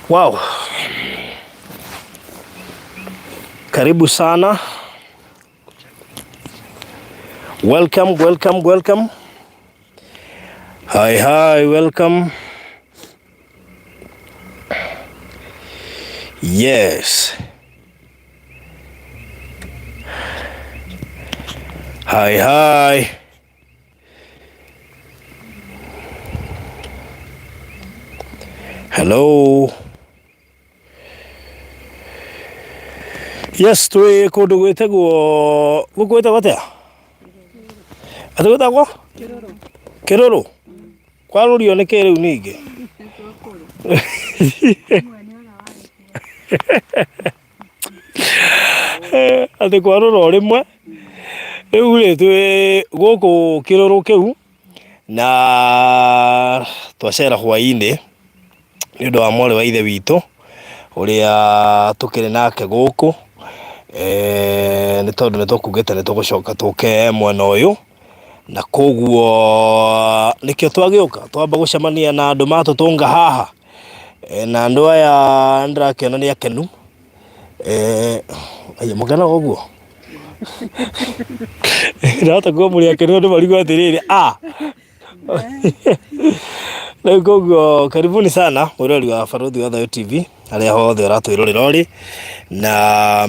Wow. Karibu sana. Welcome, welcome, welcome. Hi, hi, welcome. Yes. Hi, hi. Hello. Yes, twĩ kũndũ gwĩtagwo gũkũ gwĩtagwo atĩa? Atĩ gwĩtagwo? Kĩrũrũ. Kwarũrio nĩ kĩ rĩu ningĩ? Atĩ kwarũra o rĩmwe. Rĩu rĩ twĩ gũkũ kĩrũrũ kĩu na twacera hwainĩ nĩ ũndũ wa mwarĩ wa ithe witũ ũrĩa tũkĩrĩ nake gũkũ nĩ tondũ nĩ tũkugĩte nĩ tũgũcoka tũke mwena ũyũ na koguo nĩkĩo twagĩũka twamba gũcemania na andũ matũtũnga haha na andũ aya nĩndĩrakĩona nĩ akenu. Aya mũkenaga ũguo? Ndahota kuga mũrĩ akenu andũ marigwo atĩrĩrĩ a rĩu koguo karibuni sana mwĩroreri wa Barũthi wa Thayũ TV harĩa hothe ũratwĩrorera ũrĩ na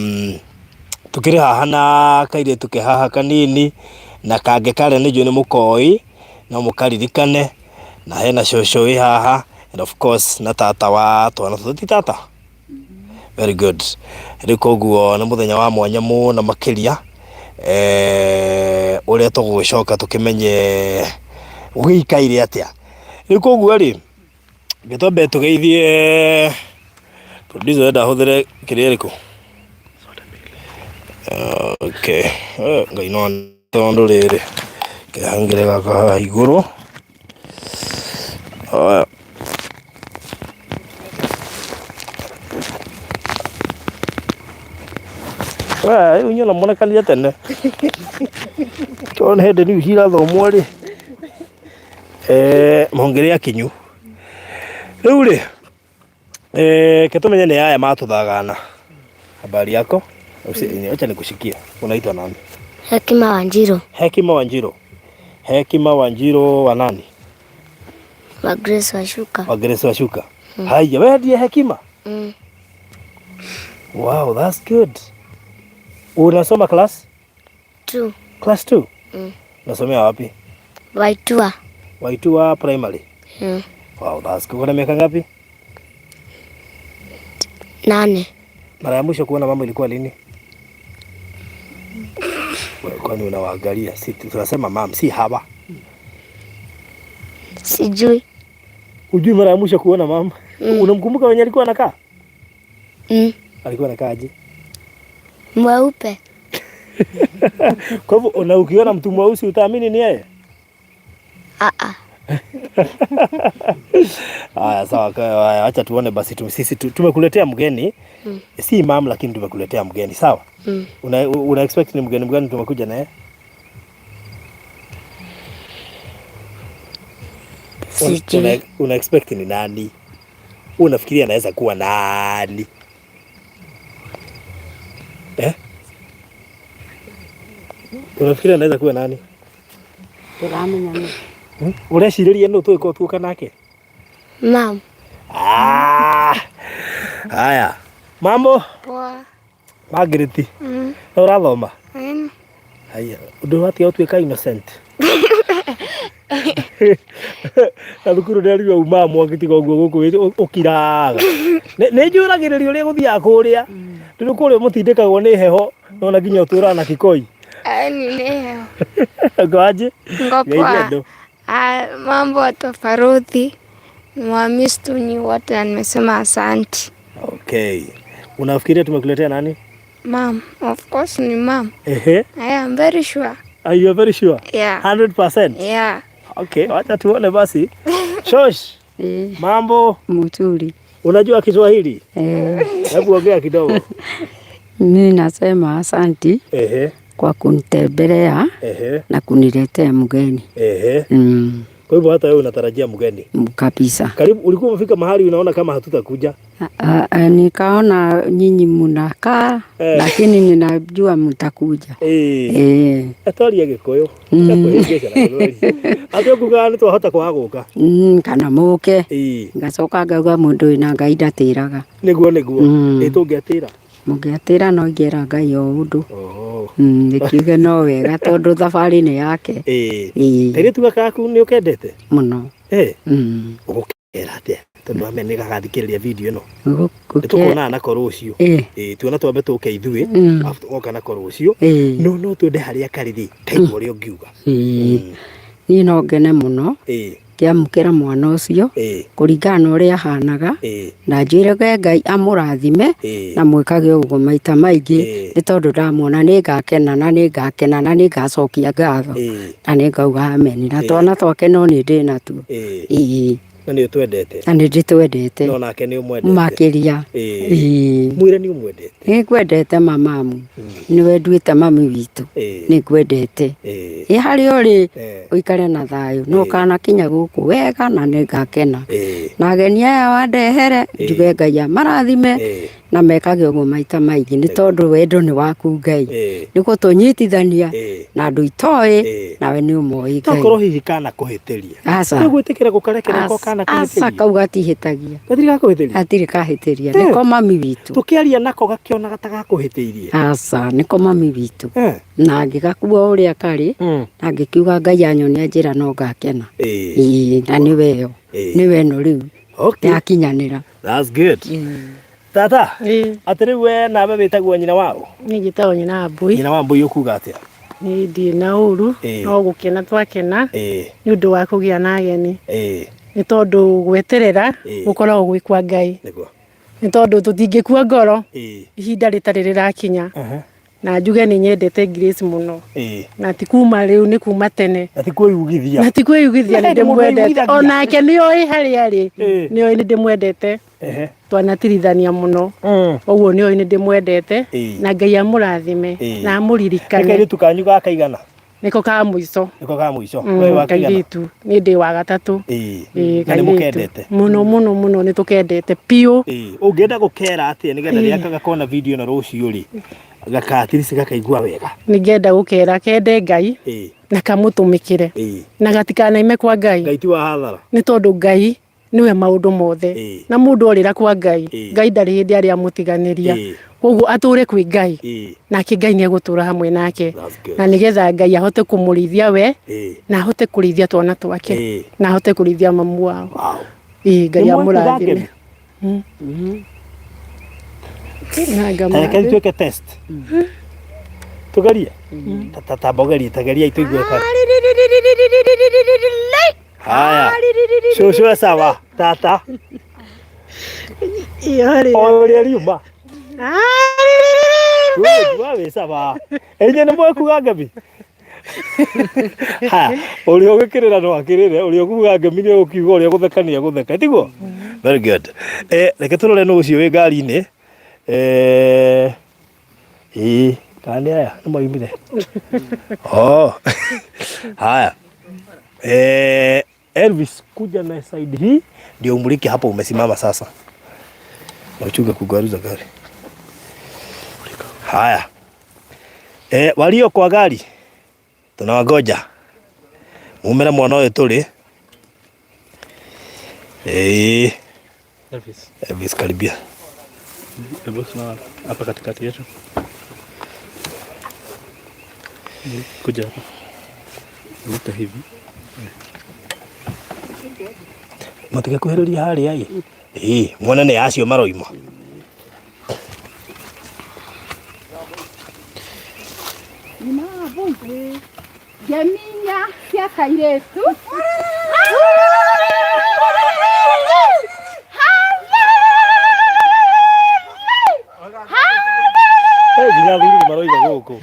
tũkĩrĩ haha na kairĩtu ke haha kanini na kangĩ karĩa nĩ njũĩ nĩ mũkoĩ no mũkaririkane na hena cũcũ wĩ haha and of course na tata wa twana tũtũ ti tata? Very good. Rĩu koguo nĩ mũthenya wa mwanya mũno makĩria ũrĩa tũgũgĩcoka tũkĩmenye gũgĩikaire atĩa. Rĩu koguo rĩ, reke twambe tũgeithie producer ũrenda hũthĩre kĩrĩa ĩrĩkũ? Okay, Ngai no tondũ rĩrĩ, kehangĩre gaka haha igũrũ. Haya. Rĩu inyuĩ ona muonekanire tene tondũ nĩ hĩndĩ niu cirathomwo rĩ mũngĩrĩ akinyu rĩu rĩ reke tũmenye nĩ aya matũthagana habari yako acha nikushikie unaitwa nani Hekima Wanjiru. Hekima Wanjiru Hekima Wanjiru wa nani Wa Grace Washuka. Wa Grace Washuka. Mm. Haya, wewe ndiye Hekima? Mm. Wow, that's good. Unasoma class? 2. Class 2? Mm. Unasomea wapi? Waitua. Waitua primary? Mm. Wow, that's good. Una miaka ngapi? 8. Mara ya mwisho kuona mama ilikuwa lini? Kwani unawaangalia? Si tunasema mam, si hawa. Sijui. Hujui mara ya mwisho kuona mama? Mm. Unamkumbuka wenye alikuwa anakaa? Mm. Alikuwa anakaa aje? Mweupe. Kwa hivyo na ukiona mtu mweusi utaamini ni yeye? Ah ah. Haya, sawa. Haya, acha tuone basi tu, sisi tumekuletea mgeni si mam, lakini tumekuletea mgeni sawa. Una expect ni mgeni mgani tumekuja naye? Sijui. Una expect ni nani? Unafikiria anaweza kuwa nani? Eh? Unafikiria anaweza kuwa nani? Ndĩramenya nũ. Ũrecirĩria nũ tũgĩkorwo tuoka nake? Mam. Ah. Haya. Mambo? Poa. Margaret. Mm. Nĩ ũrathoma? Mm. Haya, ũndũ watiga gũtuĩka innocent. Na thukuru nderirwo umaga mwaki tiga ũguo gũkũ ũkiraga. Nĩ njũragĩrĩria ũrĩa gũthiaga kũrĩa. Tondũ kũrĩa mũtindĩkagwo nĩ heho no na nginya ũtũraga na kikoi. Ni nĩ heho. Ngoaje? Ngo Geithia poa. andũ. Ah, mambo watu wa Faruthi nimewamiss tu nyi wote na nimesema asanti. Okay. Unafikiria tumekuletea nani? Mom, of course ni mom. Ehe. I am very sure. Are you very sure? Yeah. 100%? Yeah. Okay, wacha tuone basi. Shosh, mambo? Mzuri. Unajua Kiswahili? Eh. Hebu ongea kidogo. Mimi nasema asanti Ehe. kwa kunitembelea Ehe. na kuniletea mgeni. Ehe. Kwa hivyo hata wewe unatarajia mgeni kabisa. Karibu, ulikuwa umefika mahali unaona kama hatutakuja? Nikaona nyinyi munakaa lakini ninajua mtakuja. Atwaria Gĩkũyũ. Kwĩhĩngĩca na Gĩthweri. Atĩ ũkugaga nĩ twahota kwaga gũka. Kana mũke. Ngacoka ngauga mũndũ wĩna Ngai ndatĩraga. Nĩguo nĩguo. Ĩ tũngĩatĩra? Mũngĩatĩra no ingĩera Ngai o ũndũ. Nĩkiuge no wega tondũ thabarĩ nĩ yake. Kairĩtu gaka gaku nĩ ũkendete? Mũno. Ũgũkera atĩa? Tondũ wamenya nĩ gagathikĩrĩria video ĩno. Nĩ tũkonana nako rũciũ. Tuona twambe tũke ithuĩ, arabu tũgoka nako rũciũ. No no twende harĩa karĩ rĩ, kaigua ũrĩa ũngiuga. Niĩ no ngene mũno. Ngĩamũkĩra mwana ũcio kũringana na ũrĩa ahanaga, na njĩrage Ngai amũrathime na mwĩkage ũguo maita maingĩ, nĩ tondũ ndamwona nĩ ngakena na nĩ ngakena na nĩ ngacokia ngatho na nĩ ngauga amen. Na twana twake no nĩ ndĩ natuo. Na nĩ ũtwendete. Na nĩ ndĩtwendete. No nake nĩ ũmwendete. Makĩria. Mwĩre nĩ ũmwendete. Nĩ ngwendete mamamu. Nĩwe nduĩte mami witũ. Nĩ ngwendete. Ĩ harĩa ũrĩ ũikare na thayũ. No kanakinya gũkũ wega na nĩ ngakena. Na ageni aya wandehere njuge Ngai amarathime na mekage ũguo maita maingĩ, nĩ tondũ wendo nĩ waku Ngai. Nĩ gũtũnyitithania na andũ itoĩ, nawe nĩ ũmoĩ Ngai. Tokorwo hihi kana kũhĩtĩria. Aca. Nĩ gwĩtĩkĩra gũkarekera ko kana kũhĩtĩria. Aca, kau gatihĩtagia. Gatirĩ gakũhĩtĩria? Gatirĩ kahĩtĩria. Nĩko mami witũ. Tũkĩaria nako gakĩonaga ta gakũhĩtĩirie. Aca, nĩko mami witũ. Na ngĩgakua ũrĩa karĩ, na ngĩkiuga Ngai anyonia njĩra no ngakena. Na nĩwe ĩyo. Nĩwe ĩno rĩu. Yakinyanĩra. That's good. Tata, atĩ rĩu we nawe wĩtagwo nyina wao? Niĩ njĩtagwo nyina wa Mbui. Nyina wa Mbui ũkuga atĩa? Niĩ ndirĩ na ũru, no gũkena twakena nĩ ũndũ wa kũgĩa na ageni. Nĩ tondũ gweterera gũkoragwo gwĩ kwa Ngai. Nĩ tondũ tũtingĩkua ngoro ihinda rĩtarĩ rĩrakinya. Na njuge nĩ nyendete Grace mũno. Na ti kuma rĩu, nĩ kuma tene. Na ti kwĩyugithia. Na ti kwĩyugithia, nĩ Nĩ mũndũ ndĩmwendete. wĩyugithagia. Onake nĩ oĩ harĩa arĩ. Nĩ oĩ nĩ ndĩmwendete. Twanatirithania mũno. Ũguo nĩ oĩ nĩ ndĩmwendete. Na Ngai amũrathime na amũririkane. Nĩ kairĩtu kanyu ga kaigana? Nĩko ka mũico. Nĩko ka mũico. We wa kaigana? Kairĩtu. Niĩ ndĩ wa gatatũ. Na nĩ kairĩtu. mũkendete? Mũno, mũno, mũno nĩ tũkendete biũ. Ũngĩenda gũkera atĩa nĩgetha rĩrĩa gakona video ĩno rũciũ rĩ, gakatirisi gakaigua wega? Nĩngĩenda gũkera kende Ngai na kamũtũmĩkĩre. Na gatikanaime kwa Ngai. Ngai ti wa hathara. Nĩ tondũ Ngai nĩwe maũndũ mothe. Na mũndũ orĩra kwa Ngai, Ngai ndarĩ hĩndĩ arĩa amũtiganĩria. Koguo atũre kwĩ Ngai, nake Ngai nĩ egũtũra hamwe nake. Na nĩgetha Ngai ahote kũmũrĩithia we, na ahote kũrĩithia twana twake, na ahote kũrĩithia mamu wao. Ngai Nĩ amũrathime. Reke tuĩke test. Tugerie? Ta mbogerie, ta geria tũigue ka. Haya. Cũcũ e sawa, tata. O ũrĩa riuma. Wa wĩ sawa. Inyuĩ nĩ mwekuga ngemi? Haya, ũrĩa ũgĩkĩrĩra no akĩrĩre, ũrĩa ũkuga ngemi nĩ ũkiuga, ũrĩa ũgũtheka nĩ egũtheka, tiguo? Very good. Reke tũrore nũ ũcio wĩ ngari-inĩ. Kana nĩ aya nĩ moimire? Oh. Haya. Elvis, kuja na side hii ndio umulike hapo umesimama sasa. Na uchunge kugaruza gari. Haya. Walio kwa gari tunawangoja. Mumera mwana ũyũ tũrĩ. Elvis. Elvis, karibia. Hebu simama hapa katikati yetu. Kuja hapa. Vuta hivi. Matigekuhĩrĩria harĩa ĩ. Mwene nĩ acio maroima. Ngeminya cia kairĩtu. Nginya athuri nĩ maroiga gũkũ.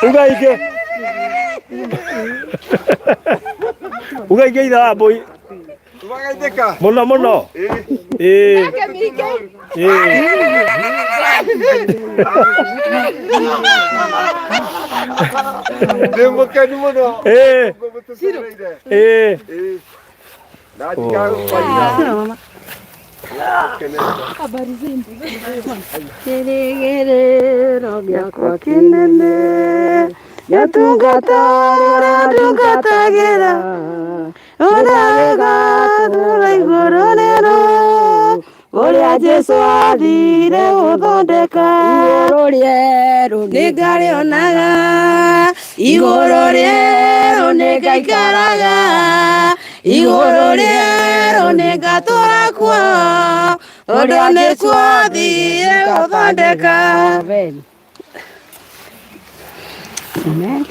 Ugaike. Ugaike ithe wa mbũi. Mũno mũno. Ndĩ mũkenu mũno. Mũtũcereire. Na njikagũkwaria. Kĩrĩgĩrĩro gĩakwa kĩnene gĩtungata ũrĩa ndungatagĩra ũrĩa wĩgatũra igũrũ rĩerũ ũrĩa Jesũ athire gũthondeka igũrũ rĩerũ nĩngarĩonaga igũrũ rĩerũ nĩngaikaraga igũrũ rĩerũ nĩngatũra kuo tondũ nĩkuo athire gũthondeka. Amen.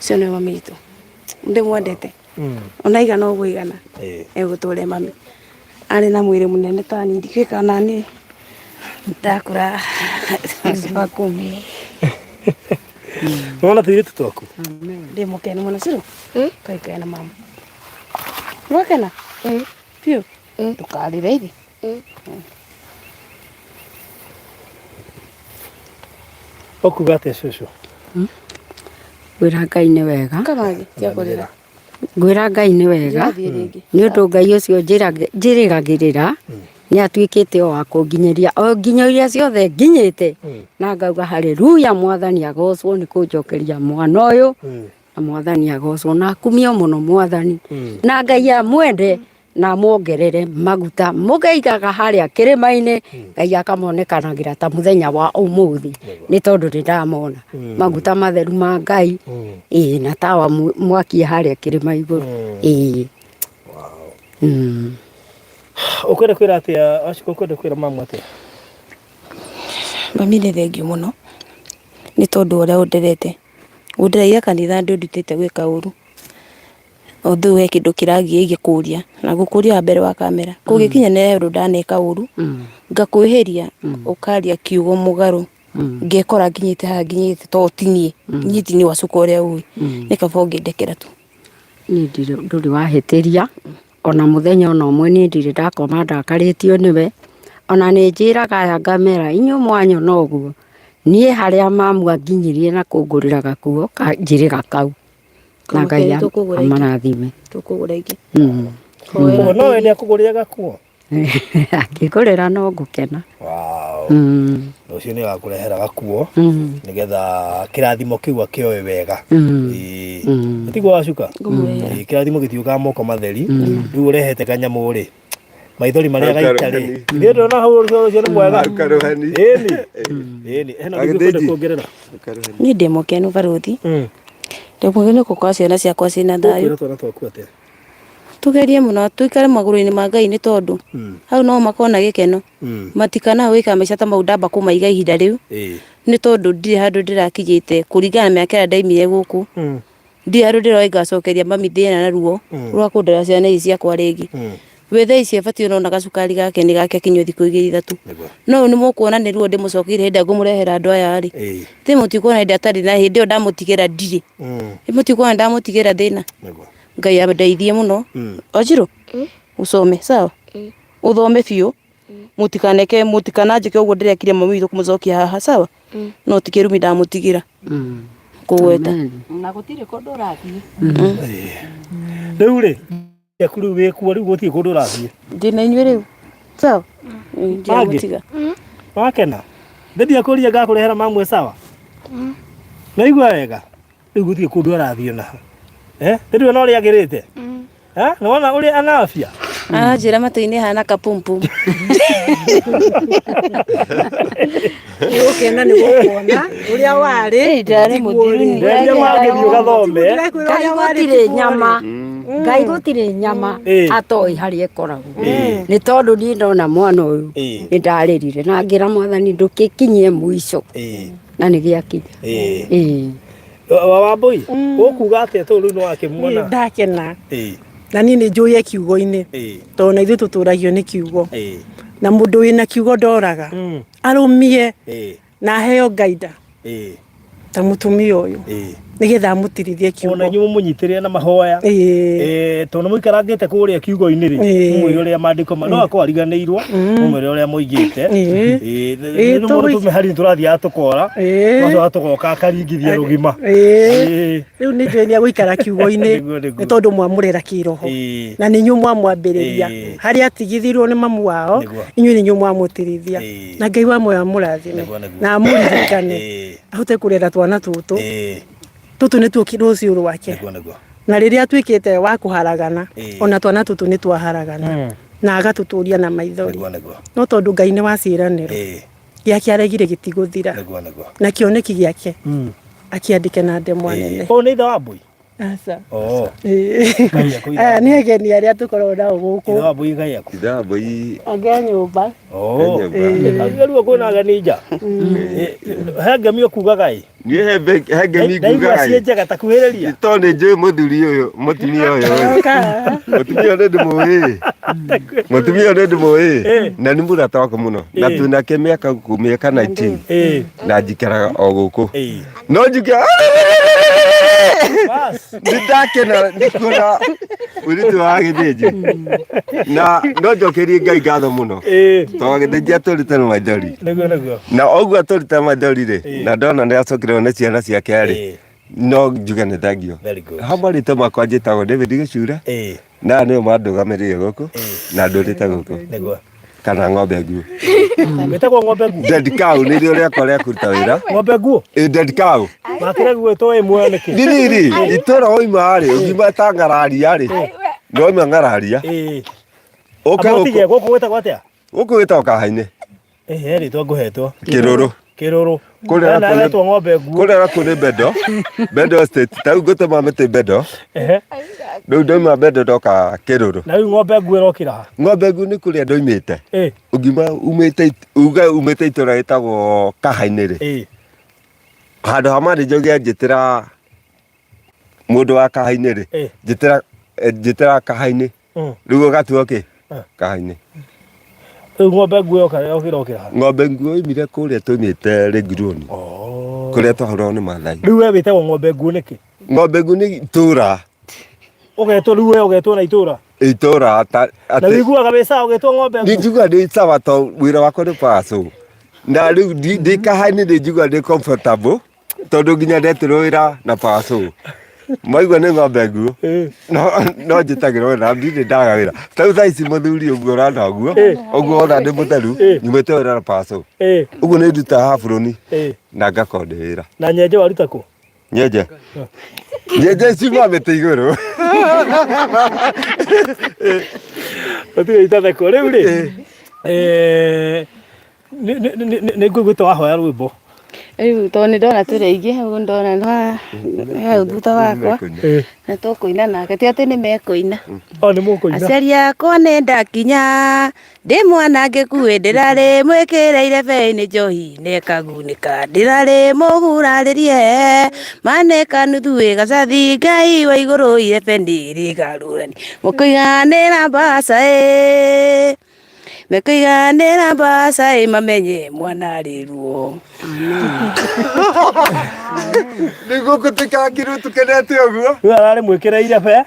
Ũcio nĩwe mami witũ ndĩmwendete ona igana ũguo igana egũtũre mami arĩ na mwĩrĩ mũnene ta niĩ ndikĩũĩ kana nĩ ndakũra Nĩwona tũirĩtu twaku? Ndĩ mũkenu mũno Ciru twaikare na mama nĩwakena biũ ndũkarĩre ithe. Ũkuga atĩa cũcũ? Ngwĩra Ngai nĩ wega. Kamagi tiga kũrĩra. Ngwĩra Ngai nĩ wega Ndirathiĩ rĩngĩ. nĩ ũndũ Ngai ũcio njĩrĩgagĩrĩra nĩ atuĩkĩte o wa kũnginyĩria o nginya iria ciothe nginyĩte na ngauga haleluya mwathani agocwo nĩ kũnjokeria mwana ũyũ na mwathani agocwo na akumio mũno mwathani na Ngai amwende na amuongerere maguta mũgeigaga harĩa kĩrĩma-inĩ Ngai akamonekanagĩra ta mũthenya wa ũmũthĩ nĩ tondũ nĩ ndamona maguta matheru ma Ngai ĩĩ na tawa mwakie harĩa kĩrĩma igũrũ ĩĩ. Ũkwenda kwĩra atĩa Wacikũ, ũkwenda kwĩra mamu atĩa? Mami nĩ thengiũ mũno nĩ tondũ ũrĩa ũnderete ũndereire kanitha ndũndutĩte gwĩka ũru although he kĩndũ kĩrangia ingĩkũria na ngũkũria wa mbere wa kamera kũngĩkinya nĩ ũndũ ndaneka ũru ngakwĩhĩria ũkaria kiugo mũgarũ ngekora nginyĩte haha nginyĩte to ti niĩ niĩ ti niĩ Wacuka ũrĩa ũĩ nĩ kaba ũngĩndekera tu. Niĩ ndirĩ ndũrĩ wahĩtĩria ona mũthenya ona ũmwe niĩ ndirĩ ndakoma ndakarĩtio nĩwe ona nĩ njĩraga aya ngamera inyuĩ mwanyona ũguo niĩ harĩa mamu anginyirie na kũngũrĩra gakuo njĩrĩga kau na Ngai amarathime. Tũkũgũra ingĩ. Koguo no wende akũgũrĩre gakuo? Angĩngũrĩra no ngũkena. Wow. Rũciũ nĩ agakũrehera gakuo nĩgetha kĩrathimo kĩu akĩoe wega. Ĩĩ. Tiguo Wacuka? Ĩĩ, kĩrathimo gĩtiũkaga moko matheri. Rĩu ũrehete kanyamũ rĩ, maithori marĩa gaita rĩ. Ithuĩ ndona hau rũciũ nĩ mwega. Ĩni. Ĩni. Hena ũndũ ũngĩ ũkwenda kuongerera? Niĩ ndĩ mũkenu barũthi. Ndĩ mũkenu gũkorwo ciana ciakwa ciĩna thayũ. Ũkwĩra twana twaku atĩa? Tũgerie mũno tũikare magũrũ-inĩ ma Ngai nĩ tondũ hau no makorwo na gĩkeno. Matikanae gwĩka maica ta mau ndamba kũmaiga ihinda rĩu nĩ tondũ ndirĩ handũ ndĩrakinyĩte kũringana na mĩaka ĩrĩa ndaimire gũkũ. Ndirĩ handũ ndĩroĩ ngacokeria mami thĩna na ruo rwa kũndera ciana ici ciakwa rĩngĩ. We thaa ici abatiĩ ona gacukari gake nĩ gake akinywe thikũ igĩrĩ ithatũ. No rĩu nĩ mũkuona nĩ ruo ndĩmũcokeire hĩndĩ ĩrĩa ngũmũrehera andũ aya rĩ. Githĩ mũtikuona hĩndĩ ĩrĩa atarĩ na hĩndĩ ĩyo ndamũtigĩra ndirĩ. Mũtikuona ndamũtigĩra thĩna. Ngai andeithie mũno. Wanjirũ ũcome sawa? Ũthome biũ. Mũtikaneke mũtikananjĩke ũguo ndĩrekire mami witũ kũmũcokia haha sawa? No ti kĩrumi ndamũtigĩra. Kũgweta. Na gũtirĩ kũndũ ũrathiĩ. Rĩu rĩ, yaku rĩu wĩkuo rĩu gũtirĩ kũndũ ũrathiĩ. Ndĩna inyuĩ rĩu. Sawa? Ndiamũtiga. Wakena? Ndĩthiĩ kũria ngakũrehera mamwe sawa? Naigua wega? Rĩu gũtirĩ kũndũ arathiĩ ona ha. Eh? Rĩu ona ũrĩa agĩrĩte? Eh? Nĩwona ũrĩa ana afya? Aranjĩra matũ-inĩ hana kapumpum. Nĩgũkena nĩ gũkuona ũrĩa warĩ. Ndarĩ mũthiru nĩ. Nderia mangĩthiĩ ũgathome. Ngai gũtirĩ nyama Ngai gũtirĩ nyama atoĩ harĩa ĩkoragwo nĩ tondũ niĩ ndona mwana ũyũ nĩ ndarĩrire na ngĩra mwathani ndũkĩkinyie mũico na nĩ gĩakinya. Ĩĩ. Wambũi ũkuga atĩa tondũ rĩu nĩwakĩmuona? Ndakena na niĩ nĩ njũĩ e kiugo-inĩ tondũ na ithuĩ tũtũragio nĩ kiugo na mũndũ wĩna kiugo ndoraga arũmie na aheo ngaida. Ta mũtumia ũyũ nĩgetha amũtirithie kiugo. Ona inyuĩ mũmũnyitĩrĩre na mahoya. Tondũ nĩ mũikarangĩte kũrĩa kiugo-inĩ rĩ, mũmwĩre ũrĩa maandĩko no akorwo ariganĩirwo, mũmwĩre ũrĩa moigĩte. Nĩ mũndũ tũmĩhari tũrathiaga tũkora, tũgacoka tũgoka akaringithia rũgima. Rĩu nĩ njũĩ nĩ egũikara kiugo-inĩ nĩ tondũ mwamũrera kĩroho na nĩ inyuĩ mwamwambĩrĩria harĩa atigithirwo nĩ mamu wao, inyuĩ nĩ inyuĩ mwamũtirithia. Na Ngai wa muoyo amũrathime na amũririkane ahote kũrera twana tũtũ. Tũtũ nĩtuo rũciũ rwake. Na rĩrĩa atuĩkĩte wa kũharagana, ona twana tũtũ nĩ twaharagana na agatũtũria na maithori. No tondũ Ngai nĩ wa ciĩranĩro, gĩake aregire gĩtigũthira. Na kĩoneki gĩake akĩandĩke na ndemwa nene. Ũyũ nĩ ithe wa Mbui? Aca. Oh. Ĩĩ. Aya nĩ ageni arĩa tũkoragwo nao gũkũ. Ithe wa Mbui Ngai aku. Ithe wa Mbui. Angĩ a nyũmba. Oh. Ĩĩ. Rĩu kwĩna ageni nja. He ngemi ũkugaga ĩ. Niĩ he he ngemi Ndaigua ngugaga ciĩ ĩ. njega ta kuhĩrĩria. Tondũ nĩ njũĩ mũthuri ũyũ mũtumia ũyũ ĩ. Mũtumia ũyũ nĩ ndĩmũĩ. Mũtumia ũyũ nĩ ndĩmũĩ. Na nĩ mũrata wakwa mũno. Na twĩnake mĩaka mĩaka 19. Na njikaraga o gũkũ. No njuge nĩ ndakena nĩ kuona mũirĩtu wa gĩthĩnji. Na no njokerie Ngai ngatho mũno. Tondũ gĩthĩnji atũrĩte na maithori. Nĩguo nĩguo. Na ũguo atũrĩte maithori rĩ, na ndona nĩ acokereirwo nĩ ciana ciake rĩ, no njuge nĩ thengio. Very good. Ha marĩtwa makwa njĩtagwo David Gĩcura. Na aya nĩo mandũgamĩrĩire gũkũ na ndũrĩte gũkũ. Nĩguo. Kana ng'ombe nguũ. Wĩtagwo ng'ombe nguũ? Dead cow nĩrĩo rĩakwa rĩa kũruta wĩra. Ng'ombe nguũ? Ĩ dead cow. Makĩrĩa gwĩtwo ĩ muoyo nĩkĩ? Nĩ rĩrĩ, itũra woima rĩ, ũngiuma ta ng'araria rĩ, ndoima ng'araria. Ũke Amba ũtige, gũkũ. gũkũ gwĩtagwo atĩa? Gũkũ gwĩtagwo Kahainĩ. Ĩ he rĩtwa ngũhetwo. Kĩrũrũ. Kĩrũrũ. Kũrĩa Hena nakuo nĩ- wetwo ng'ombe nguũ. Kũrĩa nakuo nĩ Bendo. Bendo Estate. Ta rĩu ngũtema mĩtĩ Bendo. Ehe. Rĩu ndauma Bendo ndoka Kĩrũrũ. Na rĩu ng'ombe nguũ ĩrokĩra ha? Ng'ombe nguũ nĩ kũrĩa ndoimĩte. Ĩ. Ũngiuma umĩte uge umĩte itũra rĩtagwo Kahainĩ rĩ. Ĩ. Handũ ha manager ũngĩ anjĩtĩra mũndũ wa Kahainĩ rĩ. Ĩ. Njĩtĩra njĩtĩra Kahainĩ. Rĩu ũgatua kĩ? Kahainĩ. Rĩu ng'ombe nguo yoka yokĩra ha? Ng'ombe nguo oimire kũrĩa tũimĩte Rĩngirũni. Kũrĩa twahũragwo nĩ Maathai. Rĩu we wĩtagwo ng'ombe nguo nĩkĩ? Ng'ombe nguo nĩ itũra. Ũgetwo rĩu we ũgetwo na itũra? Itũra ta Na wĩiguaga wĩ sawa ũgĩtwo ng'ombe nguo? Nĩ njiguaga ndĩ sawa tondũ wĩra wakwa nĩ paco. Na rĩu ndĩ kahainĩ nĩ njiguaga ndĩ comfortable. Tondũ nginya ndetirwo wĩra na paco. Maigua nĩ ng'ombe nguũ. No no njĩtagĩrwo wĩra ndirĩ ndaga wĩra. Ta rĩu thaa ici mũthuri ũguo ũrona ũguo, ũguo wona ndĩ mũtheru, nyumĩte wĩra na paco. Ũguo nĩ ndutaga haburoni na ngakorwo ndĩ wĩra. Na nyenje waruta kũ? Nyenje. Nyenje ciuma mĩtĩ igũrũ. Gũtirĩ itathekwo. Rĩu rĩ, nĩ ngũiguĩte wahoya rwĩmbo. Rĩu tondũ nĩ ndona tũrĩ aingĩ hau ndona hau thutha wakwa nĩ tũkũina nake ti atĩ nĩ mekũina. O nĩ mũkũina. Aciari akwa nĩ ndakinya ndĩ mwana ngĩkue ndĩrarĩ mwĩkĩre irebe-inĩ njohi na ĩkagunĩka ndĩrarĩ mũgurarĩrie manĩka nuthu ĩgacathi Ngai wa igũrũ irebe nĩ rĩgarũrani mũkũiganĩra mbaca ĩ. Mekũiganĩra mbaca ĩ mamenye mwana arĩ ruo. Nĩguo gũtũikangirwo tũkenete ũguo. Rĩu ararĩ mwĩkĩre irebe